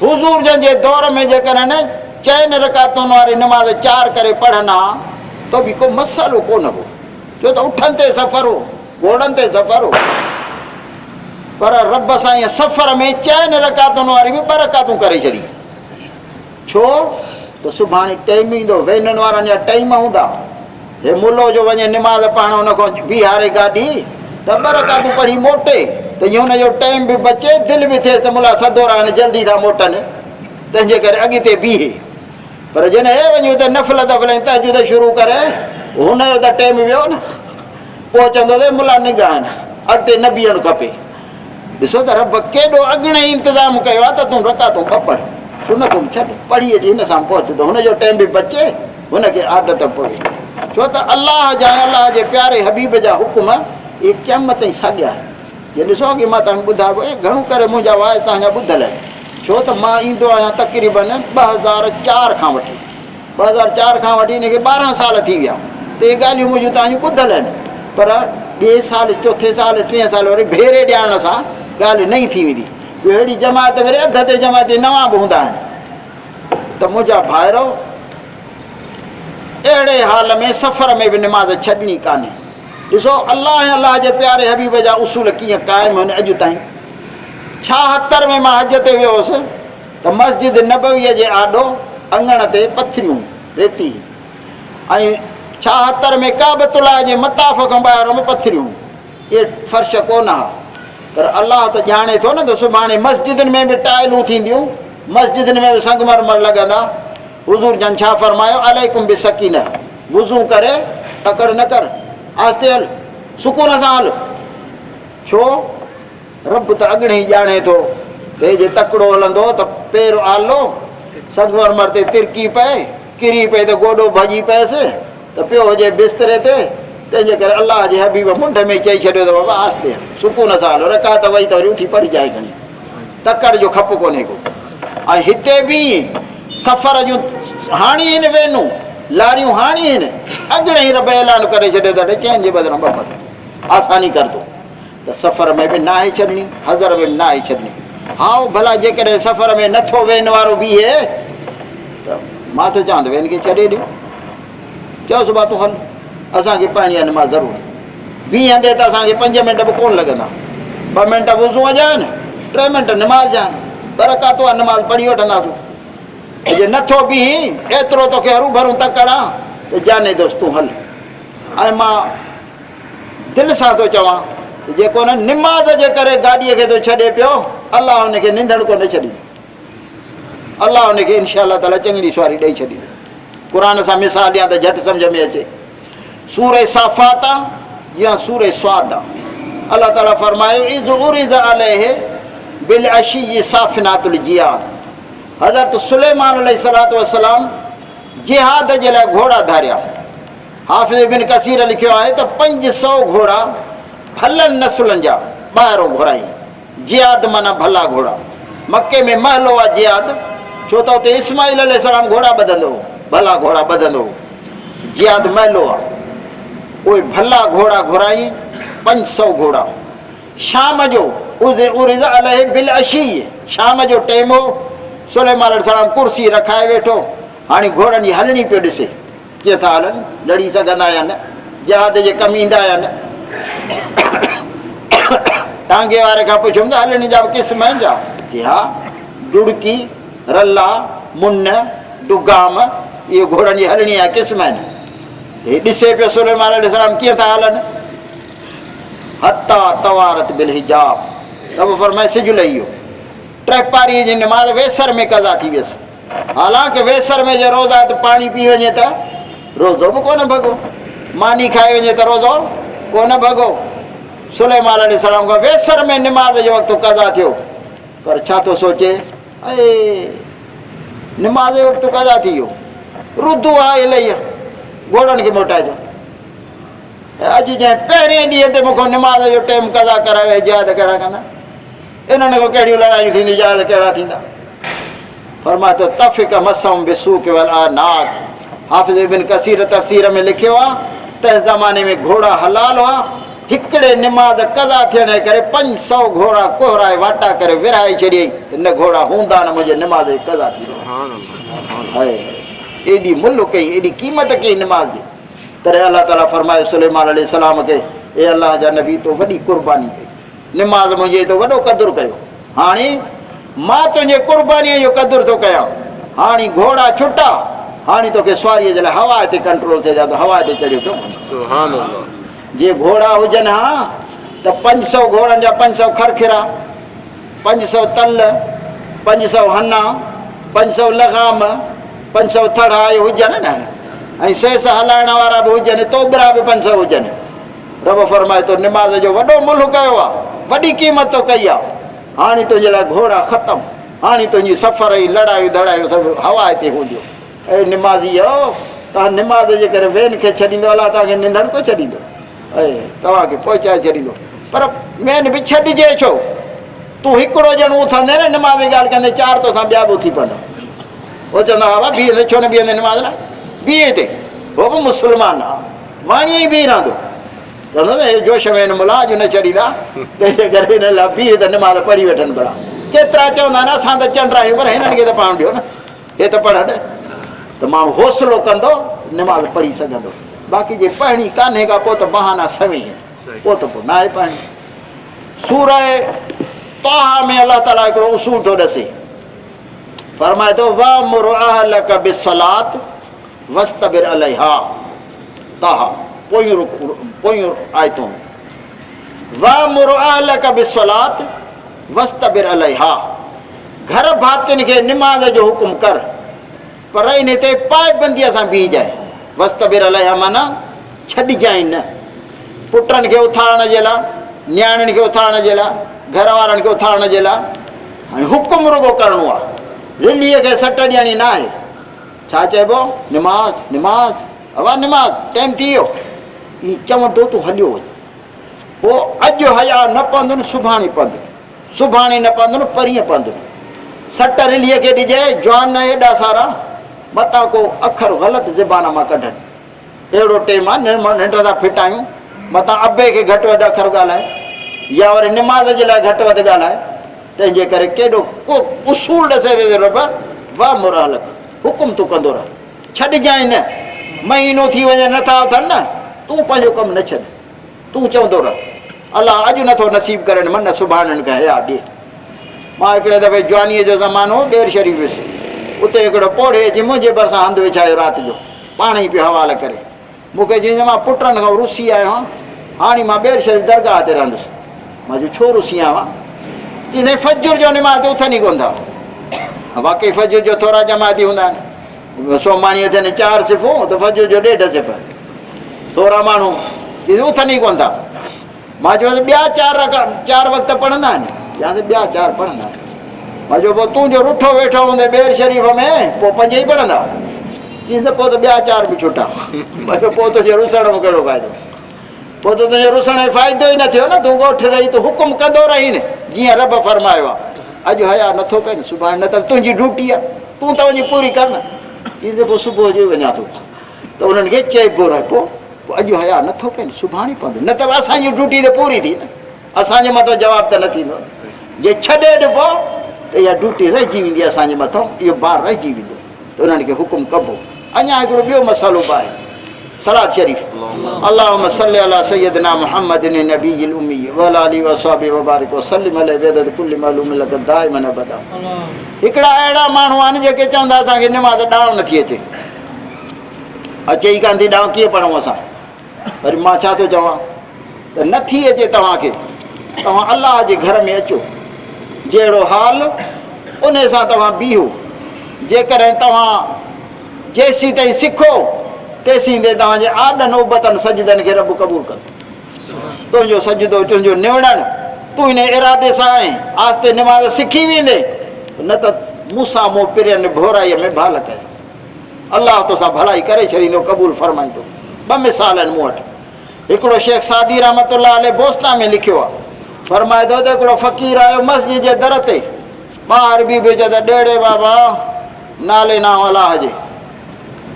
حضور جن جي دور ۾ جيڪڏهن چئن رڪعتن واري نماز چار ڪري پڙهن ها ته به ڪو مسئلو ڪونه هو، ڇو ته اٺن تي سفر هو، گهوڙن تي سفر هو. پر رب سائين سفر ۾ چئن رڪعتن واري به ٻه رڪعتون ڪري ڇڏي. ڇو ته سڀاڻي ٽيم ايندو، وينن وارن جا ٽيم هوندا. هي ملو جو وڃي نماز پڙهڻ ان کان بيهاري گاڏي ته ٻه رڪعتون پڙهي موٽي ته جيئن هن جو ٽيم به بچي دل به ٿئيس ته ملا سدورا آهن جلدي ٿا موٽن تنهن جي ڪري اڳتي بيهي پر جڏهن هي وڃي اتي نفل تفل ۽ تهجد شروع ڪري هن جو ته ٽيم ويو نه پوء چوندو ته ملا نگاهه آهن اڳتي نه بيهڻ کپي. ڏسو ته رب ڪيڏو اڳڻي انتظام ڪيو آهي ته تون رڪعتون ٻه پڙهه، سنتون ڇڏ، پڙهي اچي هن سان پهچ ته هن جو ٽيم به بچي، هن کي عادت پوي. ڇو ته الله جا ۽ الله جي پياري حبيب جا حڪم اهي قيامت تائين ساڳيا آهن. جيئن ڏسو اڳي مان توهان کي ٻڌايو اهي گهڻو ڪري منهنجا واعظ توهان جا ٻڌل آهن. ڇو ته مان ايندو آهيان تقريباً 2004 کان وٺي. 2004 کان وٺي هن کي 12 سال ٿي ويا ته اهي ڳالهيون منهنجون توهان جون ٻڌل آهن پر ٻئي سال چوٿين سال ٽئين سال وري ڀيري ڏيارڻ سان ڳالهه نئين ٿي ويندي. ٻيو اهڙي جماعت وري اڌ تي جماعتي نوان به هوندا آهن ته منهنجا ڀائرو اهڙي حال ۾ سفر ۾ به نماز ڇڏڻي ڪانهي. ڏسو الله ۽ الله جي پياري حبيب جا اصول ڪيئن قائم آهن اڄ تائين. 76 ۾ مان حج تي ويو هوس. ته مسجد نبويء جي آڏو اڱڻ تي پٿريون، ريتي، ۽ 76 ۾ ڪعبة الله جي مطاف کان ٻاهر به پٿريون، اهي فرش ڪو نه ها. پر الله ته ڄاڻي ٿو نه ته سڀاڻي مسجدن ۾ به ٽائلون ٿينديون، مسجدن ۾ به سنگمرمر لڳندا. حضور جن ڇا فرمايو، عليڪم بالسڪينة، وضو ڪري تڪڙ نه ڪر، آهستي هل، سڪون سان هل. ڇو؟ رب ته اڳڻي ئي ڄاڻي ٿو ته هي جي تڪڙو هلندو ته پير آلو سنگمرمر تي ترڪي پئي، ڪري پئي ته گوڏو ڀڄي پئيس ته پيو هجي بستري تي، تنهن جي ڪري الله جي حبيب منڍ ۾ ئي چئي ڇڏيو ته بابا آهستي هل، سڪون سان هل، رڪعت وئي ته وري اٿي پڙهجانء کڻي، تڪڙ جو کپ ڪونهي ڪو. ۽ هتي به ائين، سفر جون هاڻي هن وينون، لاريون هاڻي هن، اڳڻي ئي رب اعلان ڪري ڇڏيو ته اڙي چئن جي بدران ٻه پڙهه، آساني ڪر تون. ته سفر ۾ به ناهي ڇڏڻي، حضر ۾ به ناهي ڇڏڻي. هائو ڀلا جيڪڏهن سفر ۾ نٿو وين وارو بيهي ته مان ٿو چوان ته وين کي ڇڏي ڏيو. چئوس با تون هل، اسان کي پڙهڻي آهي نماز ضرور. بيهندي ته اسان کي پنج منٽ به ڪونه لڳندا. ٻه منٽ وضوء جا آهن، ٽي منٽ نماز جا آهن. ٻه رڪعتون آهن نماز پڙهي وٺنداسون. جي نٿو بيهين، ايترو توکي هروڀرو تڪڙ آ ته جاني دوست تون هل. ۽ مان دل سان ٿو چوان ته جيڪو ان نماز جي ڪري گاڏيء کي ٿو ڇڏي پيو، الله ان کي ننڌڻڪو نه ڇڏيندو. الله ان کي انشاء الله تعاليٰ چڱڙي سواري ڏئي ڇڏيندو. قرآن سان مثال ڏيان ته جهٽ سمجهه ۾ اچي. سورة صافات آ، جيئن سورة صاد آ. الله تعالي فرمايو، اذ عرض عليه بالعشي صافنات الجياد حضرت سليمان عليه الصلوة والسلام جهاد جي لاء گهوڙا ڌاريا. حافظ ابن ڪثير لکيو آهي ته 500 گهوڙا ڀلن نسلن جا ٻاهرون گهرائين. جياد معنيٰ ڀلا گهوڙا. مڪي ۾ محلو آ جياد، ڇو ته اتي اسماعيل عليه السلام گهوڙا ٻڌندو هو، ڀلا گهوڙا ٻڌندو هو. جياد محلو آ. اهي ڀلا گهوڙا گهرائين، 500 گهوڙا. شام جو عرض عليه بالعشي، شام جو ٽيم هو، سليمان عليه السلام ڪرسي رکائي ويٺو، هاڻي گهوڙن جي هلڻي پيو ڏسي. ڪيئن ٿا هلن، لڙي سگهندا يا نه، جهاد جي ڪم ايندا يا نه. ٽانگي واري کان پڇيم ته هلڻي جا به قسم آهن ڇا؟ چي ها، ڊڙڪي، رلا، منه، ڊگام، اهي گهوڙن جي هلڻي جا قسم آهن. هي ڏسي پيو سليمان عليه السلام ڪيئن ٿا هلن. حتيٰ توارت بالحجاب، رب فرمائي سج لهي ويو. ٽهپاري جي نماز ويسر ۾ قضا ٿي ويس. حالانڪ ويسر ۾ جي روزات پاڻي پي وڃي ته روزو به ڪونه ڀڳو، ماني کائي وڃي ته روزو ڪونه ڀڳو. سليمان عليه السلام کان ويسر ۾ نماز جو وقت قضا ٿيو، پر ڇا ٿو سوچي، اي نماز جو وقت قضا ٿي ويو، ردوها الي، گهوڙن کي موٽائجو. اڄ جنهن پهرين ڏينهن تي مون کان نماز جو ٽيم قضا ڪرايو، اهي جهاد ڪهڙا ڪندا؟ انهن کان ڪهڙيون لڙايون ٿينديون، جهاد ڪهڙا ٿيندا؟ فرمائي ٿو، طفق مسهم بالسوق والاعناق، حافظ ابن ڪثير تفسير ۾ لکيو آهي، تنهن زماني ۾ گهوڙا حلال هئا، هڪڙي نماز قضا ٿيڻ جي ڪري 500 گهوڙا ڪهرائي واٽا ڪري ورهائي ڇڏيائين ته نه گهوڙا هوندا نه منهنجي نماز جي قضا ٿي وئي. ايڏي ملهه ڪئي، ايڏي قيمت ڪئي نماز جي. تڏهن الله تعاليٰ فرمايو سليمان عليه السلام کي، اي الله جا نبي تو وڏي قرباني ڪئي. نماز منهنجي تو وڏو قدر ڪيو، هاڻي مان تنهنجي قربانيء جو قدر ٿو ڪيان، هاڻي گهوڙا ڇٽا، هاڻي توکي سواريء جي لاء هوا تي ڪنٽرول ٿئي جا تون هوا تي چڙهيو پيو گهمين. سبحان الله. جي گهوڙا هجن ها ته 500 گهوڙن جا 500 کرکرا، 500 تل، 500 هنا، 500 لغام، 500 ٿڙها اهي هجن نه ۽ سيس هلائڻ وارا به هجن، توٻرا به 500 هجن. رب فرمائي ٿو، نماز جو وڏو ملهه ڪيو آ، وڏي قيمت تو ڪئي آ، هاڻي تنهنجي لاء گهوڙا ختم، هاڻي تنهنجي سفر ۽ لڙايون ڌڙايون سڀ هوا تي هونديون. اي نمازيؤ! توهان نماز جي ڪري وين کي ڇڏيندؤ، الله توهان کي ننڌڻڪو ڇڏيندو ۽ توهان کي پهچائي ڇڏيندو. پر وين به ڇڏجي ڇو؟ تون هڪڙو ڄڻو اٿندين ۽ نماز جي ڳالهه ڪندين، چار توسان ٻيا به اٿي پوندا. هو چوندا، ها بابا بيهندين، ڇو نه بيهندين نماز لاء؟ بيهه هتي. هو به مسلمان آ. واڻيو ئي بيهي رهندو. چوندو ته هي جوش ۾ آهن ملا اڄ نه ڇڏيندا، تنهن جي ڪري هنن لاء بيهه ته نماز پڙهي وٺن ڀلا. ڪيترا چوندا آهن اسان ته چنڊ آهيون پر هنن کي ته پاڻ ڏيو نه، هي ته پڙهن ته ماڻهو حوصلو ڪندو نماز پڙهي سگهندو. باقي جي پڙهڻي ڪانهي ڪا پوء ته بهانا سوين آهن، پوء ته پوء ناهي پڙهڻي. سوره طه ۾ الله تعاليٰ هڪڙو اصول ٿو ڏسي، فرمائي ٿو وامر اهلک بالصلاة واصطبر عليها، طه، پويون رڪوع، پويون آيتون، وامر اهلک بالصلاة واصطبر عليها، گهر ڀاتين کي نماز جو حڪم ڪر پر انهي تي پائبنديء سان بيهجانء، واصطبر عليها معنيٰ ڇڏجانء نه، پٽن کي اٿارڻ جي لاء، نياڻين کي اٿارڻ جي لاء، گهر وارن کي اٿارڻ جي لاء هاڻي حڪم رڳو ڪرڻو آهي، رليء کي سٽ ڏيڻي ناهي. ڇا چئبو؟ نماز، نماز، ابا نماز، ٽيم ٿي ويو. ائين چوندو تون هليو وڃ. پوء اڄ حياء نه پوندن، سڀاڻي پوندن. سڀاڻي نه پوندن، پرينء پوندن. سٽ رلهيء کي ڏجئي، جوان نه ايڏا سارا، متان ڪو اکر غلط زبان مان ڪڍن. اهڙو ٽيم آ، ننڊ ٿا ڦٽايون، متان ابي کي گهٽ وڌ اکر ڳالهائي يا وري نماز جي لاء گهٽ وڌ ڳالهائي. تنهن جي ڪري ڪيڏو ڪو اصول ڏسي ٿو رب، وامر اهلک، حڪم تون ڪندو رهه، ڇڏجانء نه، مهينو ٿي وڃي نه ٿا اٿن نه، تون پنهنجو ڪم نه ڇڏ، تون چوندو رهه، الله اڄ نه ٿو نصيب ڪرين من سڀاڻي هن کي حياء ڏي. مان هڪڙي دفعي جوانيء جو زمانو هو، ٻير شريف ويس، اتي هڪڙو پوڙهي اچي منهنجي ڀرسان هنڌ وڇايو رات جو، پاڻ ئي پيو حوال ڪري. مون کي چيائين ته مان پٽن کان رسي آيو آهيان، هاڻي مان ٻير شريف درگاهه تي رهندس. مان چيو ڇو رسي آيو آهين؟ چيائين سائين فجر جو نماز تي اٿن ئي ڪونه ٿا. واقعي فجر جو ٿورا جماعتي هوندا آهن. سوماڻيء ٿين چار صفون ته فجر جو ڏيڍ صف. ٿورا ماڻهو. چيس اٿن ئي ڪونه ٿا. مان چيومانس ٻيا چار رڪعت چار وقت پڙهندا آهن؟ چيائين ٻيا چار پڙهندا آهن. مان چيو پوء تون جو رٺو ويٺو هوندين ٻير شريف ۾ پوء پنج ئي پڙهندا؟ چيس ته پوء ته ٻيا چار به ڇٽا. مان چيو پوء تنهنجي رسڻ ۾ ڪهڙو فائدو؟ پوء ته تنهنجي رسڻ ۾ فائدو ئي نه ٿيو نه، تون ڳوٺ رهي تون حڪم ڪندو رهين جيئن رب فرمايو آهي. اڄ حياء نٿو پئي نه سڀاڻي نه ته تنهنجي ڊيوٽي آهي تون ته وڃي پوري ڪر نه. چيس ته پوء صبح جو ئي وڃان ٿو. ته انهن کي چئبو رهي پوء اڄ حياء نٿو پئي نه سڀاڻي پوندو نه ته اسان جي ڊيوٽي ته پوري ٿي نه اسان جي مٿان جواب ته نه ٿيندو جي ڇڏي ڏبو ته اها ڊيوٽي رهجي ويندي اسان جي مٿان اهو بار رهجي ويندو ته انهن کي حڪم ڪبو. اڃا هڪڙو ٻيو مسئلو به آهي صلات شريف اللهم صل علي سيدنا محمد النبي الامي وعلى اله وصحبه وبارك وسلم عليه بعدد كل معلوم لك دائما ابدا. هڪڙا اهڙا ماڻهو آهن جيڪي چوندا اسان کي نماز ڏانء نٿي اچي، اچي ئي ڪانه ٿي ڏانء ڪيئن پڙهون اسان؟ وري مان ڇا ٿو چوان ته نٿي اچي توهان کي، توهان الله جي گهر ۾ اچو، جهڙو حال انهي سان توهان بيهو، جيڪڏهن توهان جيسين تائين سکو تيسين تائين توهان جي آڏن ابتن سجدن کي رب قبول ڪندو. تنهنجو سجدو تنهنجو نوڙڻ تون انهي ارادي سان آئين آهستي نماز سکي ويندين نه ته مون سان مون پرين ڀورائيء ۾ ڀال ڪيا. الله توسان ڀلائي ڪري ڇڏيندو، قبول فرمائيندو. ٻه مثال آهن مون وٽ. هڪڙو شيخ سعدي رحمة الله عليه بوستان ۾ لکيو آهي. فرمائي ٿو ته هڪڙو فقير آيو مسجد جي در تي، ٻاهر بيهي پيو چئي ته ڏيڙي بابا نالي نانء الله جي.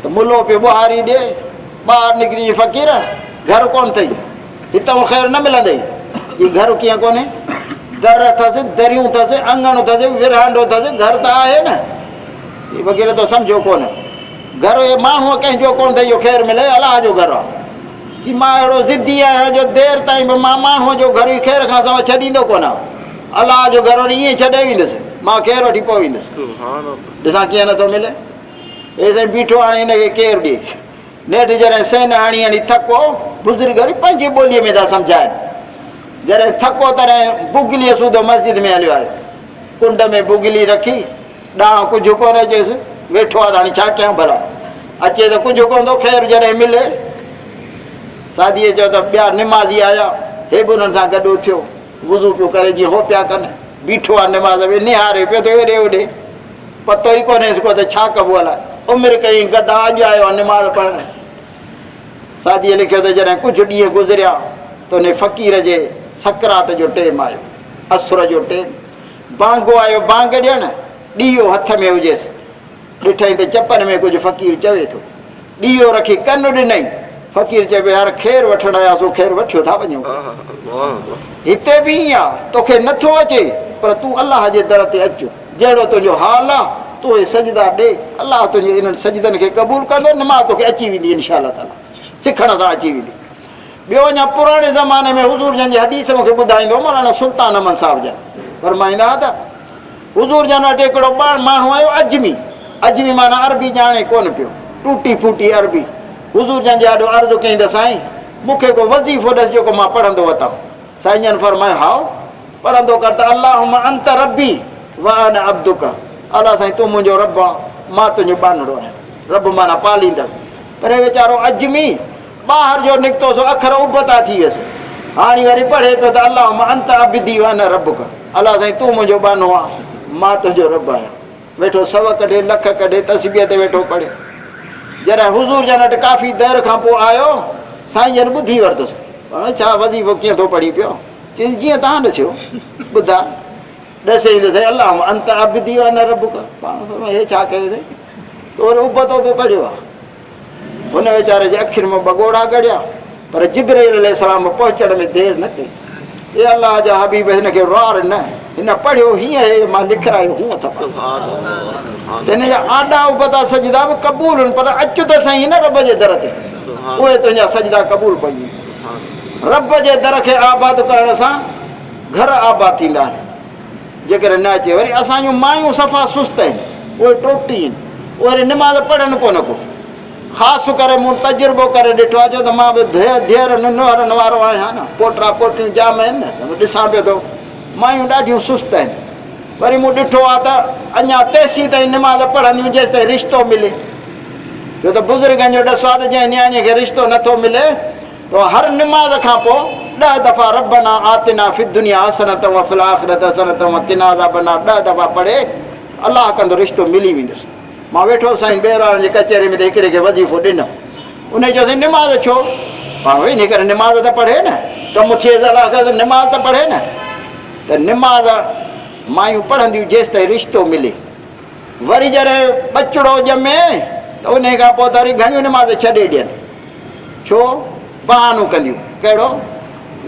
ته ملو پيو ٻهاري ڏي، ٻاهر نڪري چي فقير گهر ڪونه اٿئي، هتئون خير نه ملندئي. چي گهر ڪيئن ڪونهي؟ در اٿس، دريون اٿس، اڱڻ اٿس، ورانڊو اٿس، گهر ته آهي نه. هي وغيره تو سمجهيو ڪونه. گهر هي ماڻهوء ڪنهن جو ڪونه اٿئي جو خير ملي، الله جو گهر آ. چي مان اهڙو ضدي آهيان جو دير تائين به مان ماڻهوء جو گهر ئي خير کان سواء ڇڏيندو ڪونه آهيان. الله جو گهر وري ائين ڇڏي ويندس، مان خير وٺي پوء ويندس. ڏسان ڪيئن نٿو ملي. هي سائين بيٺو هاڻي هن کي ڪير ڏئي. نيٺ جڏهن سين هڻي هڻي ٿڪو، بزرگ وري پنهنجي ٻوليء ۾ ٿا سمجهائن. جڏهن ٿڪو تڏهن بگليء سوڌو مسجد ۾ هليو آيو. ڪنڊ ۾ بگلي رکي، ڏانهن ڪجهه ڪونه اچيس، ويٺو آ ته هاڻي ڇا ڪيان ڀلا. اچي ته ڪجهه ڪونه ٿو، خير جڏهن ملي. سعديء چيو ته ٻيا نمازي آيا، هي به انهن سان گڏ اٿيو، وضو پيو ڪري جيئن هو پيا ڪن. بيٺو آ نماز ۾، نهاري پيو ٿو هيڏي هوڏي. پتو ئي ڪونهيس ڪو ته ڇا ڪبو الاء. عمر ڪئين گدا اڄ آيو آ نماز پڙهڻ. سعديء لکيو ته جڏهن ڪجهه ڏينهن گذريا ته انهي فقير جي سڪرات جو ٽيم آيو. عصر جو ٽيم. بانگو آيو بانگ ڏيڻ، ڏيئو هٿ ۾ هجيس. ڏٺائين ته چپن ۾ ڪجهه فقير چوي ٿو. ڏيئو رکي ڪن ڏنائين. فقير چئي پيو يار خير وٺڻ آياسون خير وٺيو ٿا وڃون. هتي به ائين آ، توکي نٿو اچي پر تون الله جي در تي اچ، جهڙو تنهنجو حال آ، تون اهي سجدا ڏي، الله تنهنجي انهن سجدن کي قبول ڪندو، نماز توکي اچي ويندي انشاء الله تعاليٰ سکڻ سان اچي ويندي. ٻيو اڃا پراڻي زماني ۾ حضور جن جي حديث مون کي ٻڌائيندو هو مولانا سلطان احمد صاحب جن فرمائيندا هئا ته حضور جن وٽ هڪڙو ماڻهو آيو عجمي، عجمي معنيٰ عربي ڄاڻي ڪونه پيو، ٽوٽي ڦوٽي عربي، حضور جن جي آڏو عرض ڪيائين ته سائين مون کي ڪو وظيفو ڏس جيڪو مان پڙهندو وتان. سائين جن فرمايو هائو پڙهندو ڪر ته اللهم انت ربي وانا عبدک، الله سائين تون منهنجو رب آن مان تنهنجو ٻانهڙو آهيان، رب معنيٰ پاليندڙ، پر هي ويچارو عجمي ٻاهر جو نڪتو سو اکر ابتا ٿي ويس. هاڻي وري پڙهي پيو ته اللهم انت عبدي وانا ربک، الله سائين تون منهنجو ٻانهو آن، مان تنهنجو رب آهيان. ويٺو سو ڪڍي، لک ڪڍي، تسبيح تي ويٺو پڙهي. جڏهن حضور جن وٽ ڪافي دير کان پوء آيو، سائين جن ٻڌي ورتس. فرمايو، ڇا وظيفو ڪيئن ٿو پڙهين پيو؟ چيس، جيئن توهان ڏسيو، ٻڌاء. ڏسيائين ته سائين اللهم انت عبدي وانا ربک. پاڻ فرمايو، هي ڇا ڪيو اٿئي؟ تو وري ابتو پيو پڙهيو آهي. هن ويچاري جي اکين مان ٻه ڳوڙها ڳڙيا، پر جبرئيل عليه السلام پهچڻ ۾ دير نه ڪئي. اي الله جا حبيب هن کي روئار نه، هن پڙهيو هيئن هي، مان لکرايو هونء اٿس. ته هن جا آڏا ابتا سجدا به قبول هن، پر اچ ته سهي نه رب جي در تي، اهي تنهنجا سجدا قبول پئجي. رب جي در کي آباد ڪرڻ سان گهر آباد ٿيندا آهن. جيڪڏهن نه اچي وري اسان جون مايون صفا سست آهن اهي ٽوٽي آهن اهي وري نماز پڙهن ڪونه ڪو خاص ڪري مون تجربو ڪري ڏٺو آهي ڇو ته مان به ڌيئرن نوهرن وارو آهيان نه پوٽا پوٽيون جام آهن نه ته ڏسان پيو ٿو مايون ڏاڍيون سست آهن وري مون ڏٺو آهي ته اڃا تيسين تائين نماز پڙهنديون جيستائين رشتو ملي ڇو ته بزرگن جو ڏس آهي ته جنهن نياڻيء کي رشتو نٿو ملي توهان هر نماز کان پوء ڏهه دفعا ربنا آتنا في الدنيا حسنة وفي الاخرة حسنة وقنا عذاب النار ڏهه دفعا پڙهي الله ڪندو رشتو ملي ويندس. مان ويٺو هوس سائين ٻهراڙين جي ڪچهري ۾ ته هڪڙي کي وظيفو ڏنم. انهيء چيو سائين نماز ڇو؟ پاڻ وئي انهيء ڪري نماز ته پڙهي نه. ڪم ٿئي ته الله ڪري نماز ته پڙهي نه. ته نماز مايون پڙهنديون جيستائين رشتو ملي. وري جڏهن ٻچڙو ڄمي ته انهيء کان پوء ته وري گهڻيون نماز ڇڏي ڏين. ڇو؟ بهانو ڪنديون. ڪهڙو؟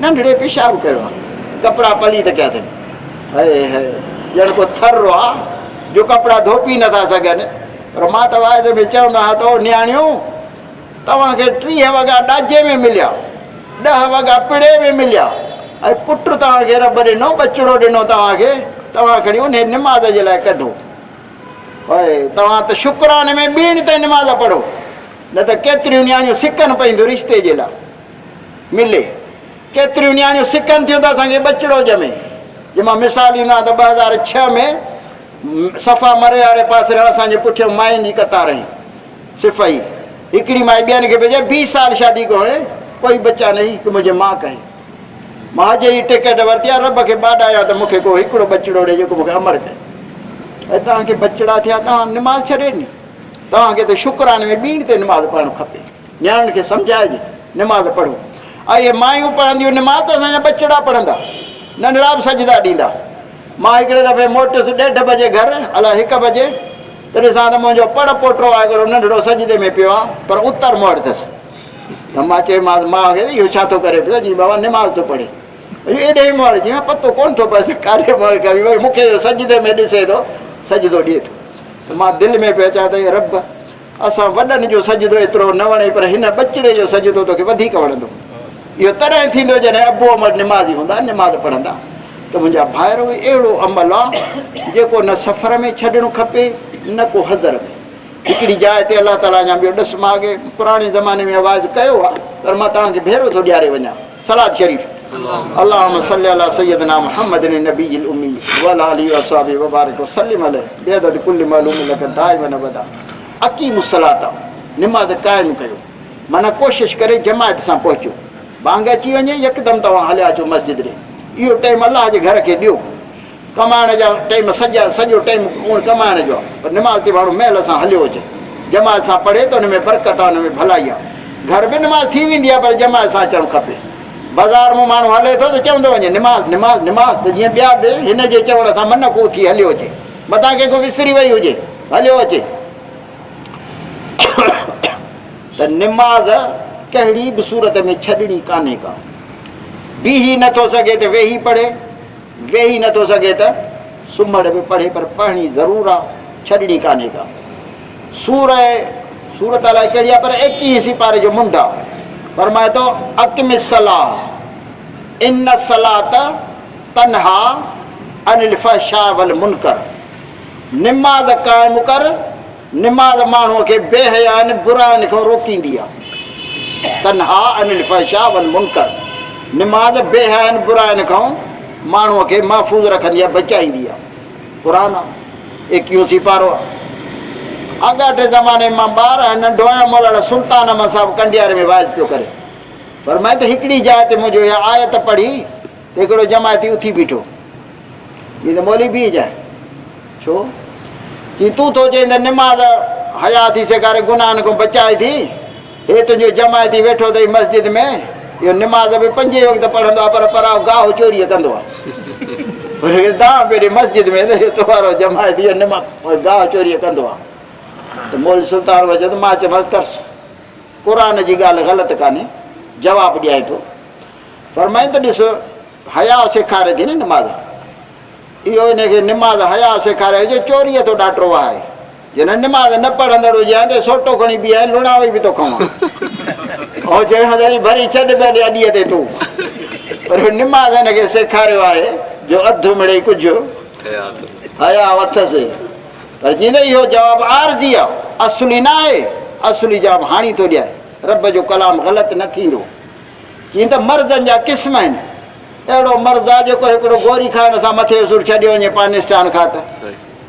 ننڍڙي پيشاب ڪيو آ. ڪپڙا پليت ڪيا اٿن. هئي هئي ڄڻ ڪو ٿر آ جو ڪپڙا ڌوپي نه ٿا سگهن. پر مان ته واعظ ۾ چوندو آهيان ته او نياڻيون! توهان کي 30 وڳا ڏاجي ۾ مليا، ڏهه وڳا پڙي ۾ مليا ۽ پٽ توهان کي رب ڏنو، ٻچڙو ڏنو توهان کي، توهان کڻي انهي نماز جي لاء ڪڍو. اي توهان ته شڪراني ۾ ٻيڻ تائين نماز پڙهو، نه ته ڪيتريون نياڻيون سڪن پيون ٿيون رشتي جي لاء ملي، ڪيتريون نياڻيون سڪن ٿيون ته اسان کي ٻچڙو ڄمي. جي مان مثال ڏيندو آهيان ته 2006 ۾ صفا مري واري پاسي اسان جي پٺيان ماين جي قطار هئي. صفائي هڪڙي مائي ٻين کي پئي چئي بيس سال شادي ڪو هي ڪوئي بچا نهي ڪي منهنجي مان ڪهي مان حج جي ٽڪيٽ ورتي آهي رب کي ٻاڏايان ته مون کي ڪو هڪڙو ٻچڙو ڏي جيڪو مون کي امر ڪري اي توهان کي ٻچڙا ٿيا توهان نماز ڇڏي ڏني توهان کي ته شڪراني ۾ ٻيڻ تي نماز پڙهڻ کپي نياڻين کي سمجهائجي نماز پڙهو اهي مايون پڙهنديون نماز ته اسان جا ٻچڙا پڙهندا ننڍڙا به سجدا ڏيندا مان هڪڙي دفعي موٽيس ڏيڍ بجي گهر الائي هڪ بجي ته ڏسان ته منهنجو پڙ پوٽو آهي هڪڙو ننڍڙو سجدي ۾ پيو آهي پر اتر موڙ اٿس ته مان چيومانس ماء کي اهو ڇا ٿو ڪري پيو چي بابا نماز ٿو پڙهي ايڏي ئي موڙ چي پتو ڪونه ٿو پئس ڪاڏي موڙ ڪري وئي مون کي سجدي ۾ ڏسي ٿو سجدو ڏئي ٿو ته مان دل ۾ پيو چوان ته اي رب اسان وڏن جو سجدو ايترو نه وڻي پر هن ٻچڙي جو سجدو توکي وڌيڪ وڻندو. اهو تڏهن ٿيندو جڏهن ابو امڙ نمازي هوندا، نماز پڙهندا. ته منهنجا ڀائرو هي اهڙو عمل آ جيڪو نه سفر ۾ ڇڏڻ کپي نه ڪو حضر ۾. هڪڙي جاء تي الله تعاليٰ اڃا ٻيو ڏس مان اڳي پراڻي زماني ۾ آواز ڪيو آ پر مان توهان کي ڀيرو ٿو ڏياري وڃان. صلات شريف اللهم صل علي سيدنا محمد النبي الامي وعلى اله واصحابه وبارك وسلم عليه بعدد كل معلوم لك دائما ابدا اقيموا الصلاه نماز قائم ڪيو معنيٰ ڪوشش ڪري جماعت سان پهچو بانگ اچي وڃي يڪدم توهان هليا اچو مسجد ڏي اهو ٽيم الله جي گهر کي ڏيو ڪمائڻ جا ٽيم سڄا سڄو ٽيم ڪمائڻ جو آهي پر نماز تي ماڻهو مهل سان هليو اچي جماعت سان پڙهي ته ان ۾ برڪت آهي ان ۾ ڀلائي آهي گهر به نماز ٿي ويندي آهي پر جماعت سان اچڻ کپي بازار مان ماڻهو هلي ٿو ته چوندو وڃي نماز نماز نماز ته جيئن ٻيا به هن جي چوڻ سان من ڪو اٿي هليو اچي متان ڪنهن کان وسري وئي هجي هليو اچي ته نماز ڪهڙي به صورت ۾ ڇڏڻي ڪانهي ڪا بيهي نٿو سگهي ته ويهي پڙهي ويهي نه ٿو سگهي ته سمهڙ به پڙهي پر پڙهڻي ضرور آ، ڇڏڻي ڪانهي ڪا. سورة سورت الائي ڪهڙي آ پر ايڪيهين سيپاري جو منڍ آ. فرمائي ٿو اقم الصلاة ان الصلاة تنها عن الفحشاء والمنڪر نماز قائم ڪر نماز ماڻهوء کي بي حيائين براين کان روڪيندي آهي. تنها عن الفحشاء والمنڪر نماز بي حيائين براين کان ماڻهوء کي محفوظ رکندي آهي، بچائيندي آهي. قرآن آهي، ايڪيهون سيپارو آهي. آڳاٽي زماني ۾ مان ٻار آهيان، ننڍو آهيان، مولانا سلطان احمد صاحب ڪنڊياري ۾ وعظ پيو ڪري. فرمائي ته هڪڙي جاء تي منهنجو اها آيت پڙهي ته هڪڙو جماعتي اٿي بيٺو. چيائين ته مولوي بيهجانء. ڇو؟ چي تون ٿو چئين ته نماز حياء ٿي سيکاري، گناهن کان بچائي ٿي. هي تنهنجو جماعتي ويٺو اٿئي مسجد ۾، اهو نماز به پنجين وقت پڙهندو آهي پر پرائو گاهه چوريء ڪندو آهي. هن کي دانهن پئي ڏي مسجد ۾ ته هي تو وارو جماعتي اهو نماز گاهه چوريء ڪندو آهي. ته مولوي سلطان چيو ته مان چيومانس ترس، قرآن جي ڳالهه غلط ڪانهي، جواب ڏيانء ٿو. فرمائين ته ڏس حياء سيکاري ٿي نه نماز. اهو ان کي نماز حياء سيکاري جو چوريء ٿو ڏاٽو وهائي. جنھن نماز نه پڙهندڙ هجي ها ته سوٽو کڻي بيهائي لوڻاوي به توکان ها. هو چوي ها ته ڀري ڇڏ پنهنجي اڏيء تي تون. پر هو نماز هن کي سيکاريو آهي جو اڌ مڙئي ڪجهه حياء اٿس. پر جيئن ته اهو جواب عارضي آهي، اصلي نه آهي. اصلي جواب هاڻي ٿو ڏيانء. رب جو ڪلام غلط نه ٿيندو. جيئن ته مرضن جا قسم آهن. اهڙو مرض آهي جيڪو هڪڙو گوري کائڻ سان مٿي جو سور ڇڏي وڃي پانسٽان کا ته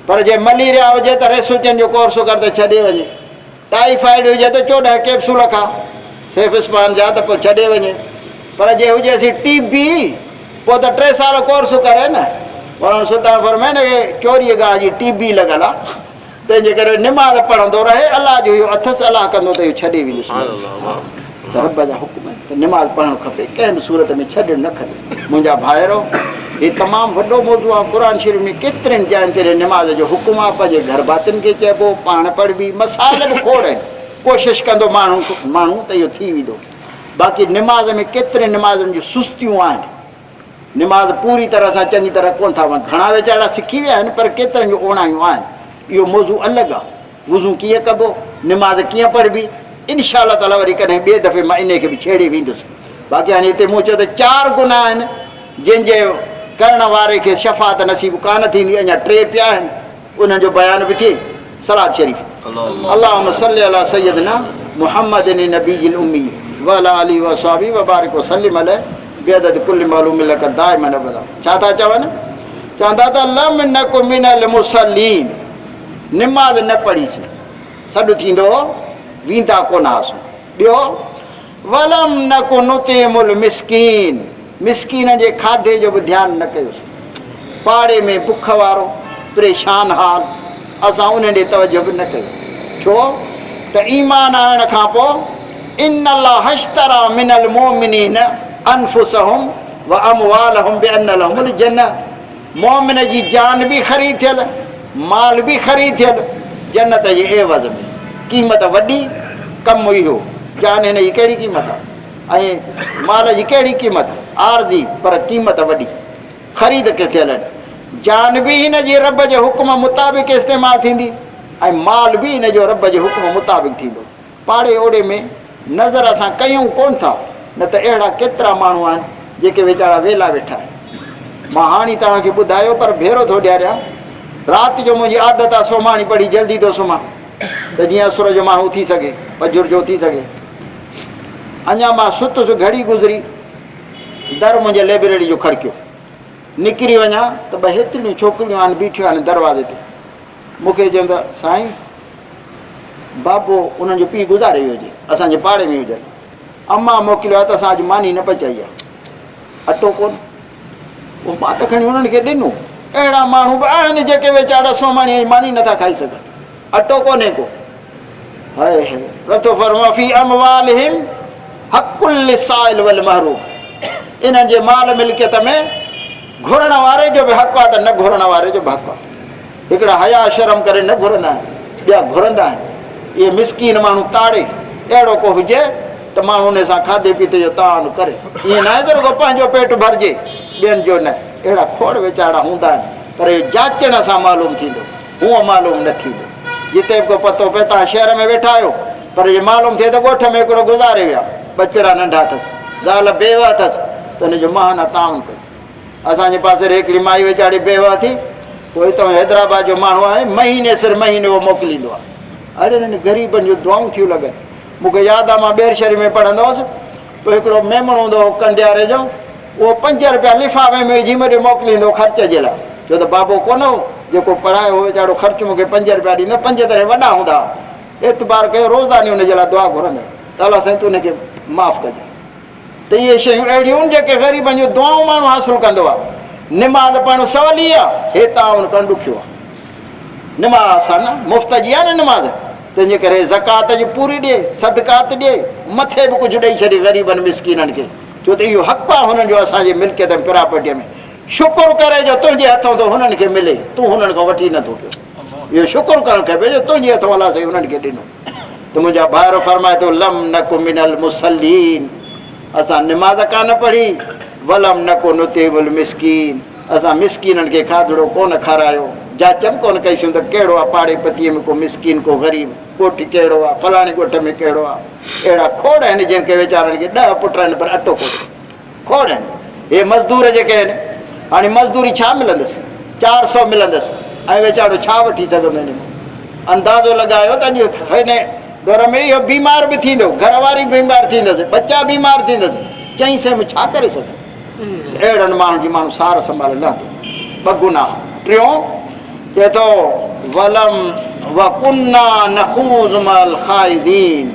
پر جي مليريا هجي ته ريسوچن جو ڪورس ڪر ته ڇڏي وڃي. ٽائيفائيڊ هجي ته 14 ڪيپسول کا. سيف عثمان جا ته پوء ڇڏي وڃي پر جي هجيس ٽي بي پوء ته ٽي سال ڪورس ڪري نه. مولانا سلطان فرمائي نه کي چوريء گاهه جي ٽي بي لڳل آ تنهن جي ڪري نماز پڙهندو رهي الله جو اهو اٿس الله ڪندو ته اهو ڇڏي ويندس ته رب جا حڪم آهن ته نماز پڙهڻ کپي ڪنهن به صورت ۾ ڇڏڻ نه کپي منهنجا ڀائرو هي تمام وڏو موضوع آهي قرآن شريف ۾ ڪيترين جاين تي نماز جو حڪم آهي پنهنجي گهر ڀاتين کي چئبو پاڻ پڙهبي مسائل به کوڙ آهن ڪوشش ڪندو ماڻهو ماڻهو ته اهو ٿي ويندو باقي نماز ۾ ڪيترين نمازن جون سستيون آهن. نماز پوري طرح سان چڱي طرح ڪونه ٿا وڃن. گهڻا ويچارا سکي ويا آهن پر ڪيترن جون اوڻايون آهن. اهو موضوع الڳ آهي. وضو ڪيئن ڪبو، نماز ڪيئن پڙهبي، انشاء الله تعاليٰ وري ڪڏهن ٻئي دفعي مان انهي کي به ڇيڙي ويندس. باقي هاڻي هتي مون چيو ته چار گناهه آهن جن جي ڪرڻ واري کي شفاعت نصيب ڪانه ٿيندي، اڃا ٽي پيا آهن. انهن جو بيان به ٿئي. صلوات شريف اللهم صل علي سيدنا محمد النبي الامي وعلى آله واصحابه وبارك وسلم عليه بعدد كل معلوم لك دائما ابدا. ڇا ٿا چون؟ چون ٿا ته لم نڪ من المصلين، نماز نه پڙهيسين، سڏ ٿيندو هو ويندا ڪونه هئاسون. ٻيو ولم نڪ نطعم المسڪين، مسڪينن جي کاڌي جو به ڌيان نه ڪيوسين. پاڙي ۾ بک وارو پريشان حال، اسان انهن ڏي توجه به نه ڪيو. ڇو ته ايمان آڻڻ کان پوء ان الله اشتري من المؤمنين انفسهم واموالهم بان لهم الجنه، مؤمن جي جان به خريد ٿيل، مال به خريد ٿيل جنت جي عيوض ۾. قيمت وڏي، ڪم اهو. جان هن جي ڪهڙي قيمت آهي ۽ مال جي ڪهڙي قيمت، عارضي پر قيمت وڏي. خريد ڪي ٿيل آهن. جان به هن جي رب جي حڪم مطابق استعمال ٿيندي ۽ مال به هن جو رب جي حڪم مطابق ٿيندو. پاڙي اوڙي ۾ نظر اسان ڪيون ڪونه ٿا، نه ته اهڙا ڪيترا ماڻهو آهن جيڪي ويچارا ويلا ويٺا آهن. مان هاڻي توهان کي ٻڌايو پر ڀيرو ٿو ڏياريان. رات جو منهنجي عادت آهي سومهاڻي پڙهي جلدي ٿو سمهان ته جيئن اسر جو ماڻهو اٿي سگهي، فجر جو اٿي سگهي. اڃا مان ستس گهڙي گذري، در منهنجي لئبريري جو کڙڪيو. نڪري وڃان ته ٻه هيتريون ڇوڪريون آهن بيٺيون آهن دروازي تي. مون کي چين ته سائين بابو انهن جو پيء گذاري ويو هجي، اسان جي پاڙي ۾ هجن. امان موڪليو آهي ته اسان اڄ ماني نه پچائي آهي، اٽو ڪونه. پوء مان ته کڻي انهن کي ڏنو. اهڙا ماڻهو به آهن جيڪي ويچارا سومهاڻيء جي ماني نٿا کائي سگهن، اٽو ڪونهي ڪو. هاء هاء رب ٿو فرمائي في اموالهم حق للسائل والمحروم، انهن جي مال ملڪيت ۾ گهرڻ واري جو به حق آهي ته نه گهرڻ واري جو به حق آهي. هڪڙا حياء شرم ڪري نه گهرندا آهن، ٻيا گهرندا آهن. اهي مسڪين ماڻهو تاڙي، اهڙو ڪو هجي ته ماڻهو انهي سان کاڌي پيتي جو تعاون ڪري. ائين ناهي ته رڳو پنهنجو پيٽ ڀرجي، ٻين جو نه. اهڙا کوڙ ويچارا هوندا آهن، پر اهو جاچڻ سان معلوم ٿيندو، هونء معلوم نه ٿيندو. جتي به ڪو پتو پئي، توهان شهر ۾ ويٺا آهيو، پر جي معلوم ٿئي ته ڳوٺ ۾ هڪڙو گذاري ويا، ٻچڙا ننڍا اٿس، زال بيوه اٿس، ته ان جو ماهانه تعاون ڪجي. اسان جي پاسي ري هڪڙي مائي ويچاري بيوه ٿي، پوء هتان حيدرآباد جو ماڻهو آهي، مهيني سر مهيني اهو موڪليندو آهي. اڙي انهن غريبن جون دعائون ٿيون لڳن. مون کي ياد آهي مان ٻير شريف ۾ پڙهندو هوس، پوء هڪڙو ميمڻ هوندو هو ڪنڊياري جو، اهو پنج رپيا لفافي ۾ وجهي مون ڏي موڪليندو هو خرچ جي لاء، ڇو ته بابو ڪونه هو، جيڪو پڙهايو هو ويچارو خرچ مون کي پنج رپيا ڏيندو، پنج تڏهن وڏا هوندا هئا. اعتبار ڪيو روزاني ان جي لاء دعا گهرندو ته الله سائين تون هن کي معاف ڪجي. ته اهي شيون اهڙيون آهن جيڪي غريبن جون دعائون ماڻهو حاصل ڪندو آهي. نماز پڙهڻ سولي آهي، هي تعاون ڪرڻ ڏکيو آهي. نماز آسان آهي، مفت جي آهي نه نماز، تنهن جي ڪري زڪوات جي پوري ڏي، صدقات ڏي، مٿي به ڪجهه ڏئي ڇڏي غريبن مسڪينن کي، ڇو ته اهو حق آهي هنن جو اسان جي ملڪيت ۽ پراپرٽيء ۾. شڪر ڪري جو تنهنجي هٿون ٿو هنن کي ملي، تون هنن کان وٺي نٿو پيو. اهو شڪر ڪرڻ کپي جو تنهنجي هٿون الله سائين هنن کي ڏنو. ته منهنجا ڀائر فرمائي ٿو لم نڪ من المصلين اسان نماز ڪانه پڙهي ولم نڪ نطعم المسڪين اسان مسڪينن کي کاڌڙو ڪونه کارايو جاچ به ڪونه ڪئيسون ته ڪهڙو آ پاڙي پتيء ۾ ڪو مسڪين ڪو غريب ڳوٺ ڪهڙو آ فلاڻي ڳوٺ ۾ ڪهڙو آ اهڙا کوڙ آهن جن کي ويچارن کي ڏهه پٽ آهن پر اٽو ڪونهي کوڙ آهن. اهي مزدور جيڪي آهن، هاڻي مزدوري ڇا ملندس؟ 400 ملندس ۽ ويچارو ڇا وٺي سگهندو ان مان؟ اندازو لڳايو ته اڄ هن دور ۾ اهو بيمار به ٿيندو، گهر واري به بيمار ٿيندس، ٻچا بيمار ٿيندس، چئين سئين ۾ ڇا ڪري سگهندو؟ اهڙن ماڻهن جي ماڻهو سار سنڀال لهندو. ٻه گناهه. ٽيون چئي ٿو ولم وڪنا نخوض مع الخائضين.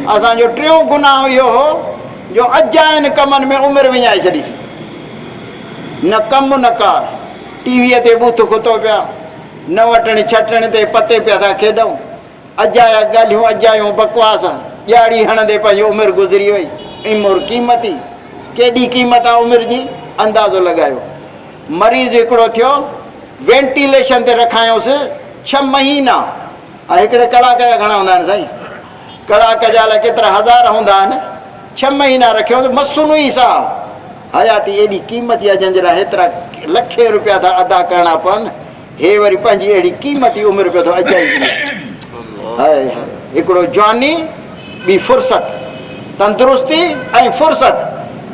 اسان جو ٽيون گناهه اهو هو جو اجاين ڪمن ۾ عمر وڃائي ڇڏيسين. نه ڪم نه ڪار. ٽي ويء تي ٻوٿ کتو پيا، نه وٽڻ ڇٽڻ تي پتي پيا ٿا کيڏون. اجايا ڳالهيون اجايون بڪواس، ڄاڙي هڻندي پنهنجي عمر گذري وئي. عمر قيمتي، ڪيڏي قيمت آ عمر جي، اندازو لڳايو. مريض هڪڙو ٿيو، وينٽيليشن تي رکايونس ڇهه مهينا. ۽ هڪڙي ڪلاڪ جا گهڻا هوندا آهن سائين؟ ڪلاڪ جا الائي ڪيترا هزار هوندا آهن. ڇهه مهينا رکيونس مصنوعي ساهه. حياتي ايڏي قيمتي آهي جنهن جي لاء هيترا لکين رپيا ٿا ادا ڪرڻا پون. هي وري پنهنجي اهڙي قيمتي عمر پيو ٿو اجائي وڃي. هاء هاء هڪڙو جواني ٻي فرصت، تندرستي ۽ فرصت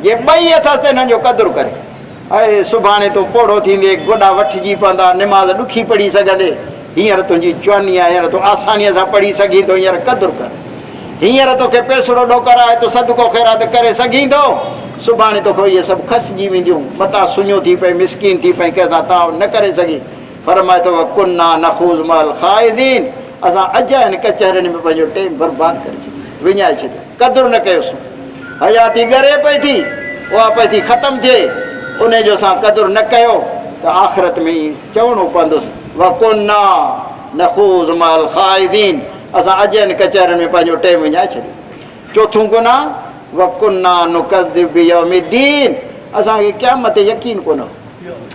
جي ٻئي اٿس ته انهن جو قدر ڪري. اي سڀاڻي تون پوڙهو ٿيندين، گوڏا وٺجي پوندا، نماز ڏکي پڙهي سگهندين، هينئر تنهنجي جواني آهي، هينئر تون آسانيء سان پڙهي سگهين ٿو، هينئر قدر ڪر. هينئر توکي پئسڙو ڏوڪر آهي، تون صدقو خيرات ڪري سگهين ٿو، سڀاڻي توکان اهي سڀ کسجي وينديون، متان سڃو ٿي پئين، مسڪين ٿي پئين، ڪنهن سان تعاون نه ڪري سگهين. فرمائي ٿو، وڪنا نخوض مع الخائضين، اسان اجاين ڪچهرين ۾ پنهنجو ٽيم برباد ڪري ڇڏيو، وڃائي ڇڏيو، قدر نه ڪيوسون. حياتي ڳري پئي ٿي، اها پئي ٿي ختم ٿئي، انهي جو اسان قدر نه ڪيو ته آخرت ۾ ئي چوڻو پوندس، وڪنا نخوض مع الخائضين، اسان اجاين ڪچهرين ۾ پنهنجو ٽيم وڃائي ڇڏيو. چوٿون گناهه، وڪنا نڪذب بيوم الدين، اسان کي قيامت تي يقين ڪونه هو،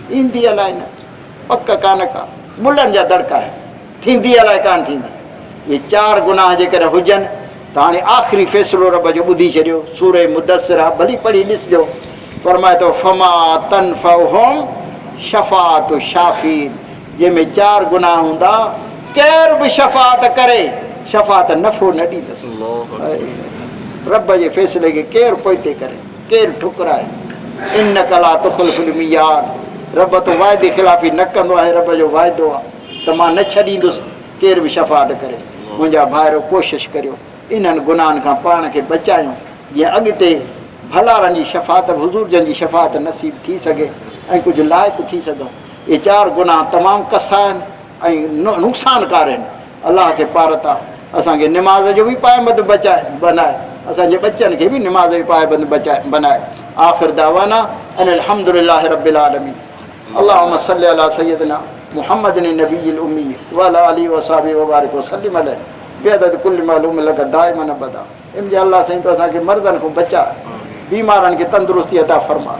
ايندي الائي نه، پڪ ڪانه ڪا، ملن جا دڙڪا آهن، ٿيندي الائي ڪانه ٿيندي. اهي چار گناهه جيڪڏهن هجن ته هاڻي آخري فيصلو رب جو ٻڌي ڇڏيو، سوره مدثر آ، ڀلي پڙهي ڏسجو، فرمائي ٿو، فما تنفعهم شفاعت الشافعين، جنهن ۾ چار گناهه هوندا، ڪير به شفاعت ڪري، شفاعت نفعو نه ڏيندس. رب جي فيصلي کي ڪير پوئتي ڪري، ڪير ٺڪرائي. انک لا تخلف الميعاد، رب تون واعدي خلافي نه ڪندو آهين، رب جو واعدو آهي ته مان نه ڇڏيندس، ڪير به شفاعت ڪري. منهنجا ڀائرو ڪوشش ڪريو انهن گناهن کان پاڻ کي بچايون، جيئن اڳتي ڀلارن جي شفاعت به حضور جن جي شفاعت نصيب ٿي سگهي ۽ ڪجهه لائق ٿي سگهون. اهي چار گناهه تمام ڪسا آهن ۽ نقصانڪار آهن. الله کي پارت آ اسان کي نماز جو به پائبند بچائي بنائي اسان جي ٻچن کي به نماز جو پائبند بچائي بنائي. آخر دعوانا ان الحمد لله رب العالمين. اللهم صل علي سيدنا محمد النبي الامي وعلي آله وصحبه وبارك وسلم عليه بعدد كل معلوم لك دائما ابدا. امجي الله سائين تو اسان کي مرضن کان بچاء، بيمارن کي تندرستي عطا فرما،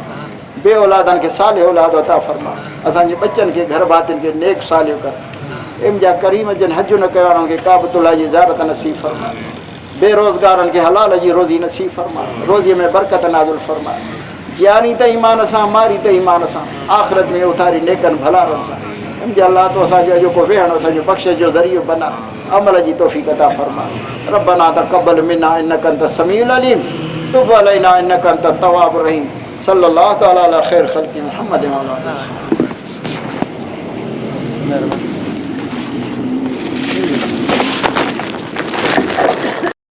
بي اولادن کي صالح اولاد عطا فرما، اسان جي ٻچن کي گهر ڀاتين کي نيڪ صالح ڪر. امجا ڪريم جن حج نه ڪيو آهي انهن کي ڪعبة الله جي زيارت نصيب فرما، بي روزگارن کي حلال جي روزي نصيب فرما، روزي ۾ برڪت نازل فرما، جيارين ته ايمان سان مارين ته ايمان سان، آخرت ۾ اٿاري نيڪن ڀلارن سان. امجا الله تو اسان جو اڄوڪو ويهڻ اسان جو بخشش جو ذريعو بنا. عمل جي توفيق عطا فرما ربنا تقبل منا انك انت السميع العليم تب علينا انك انت التواب الرحيم صلى الله تعالى على خير خلق محمد وعلى اله وصحبه.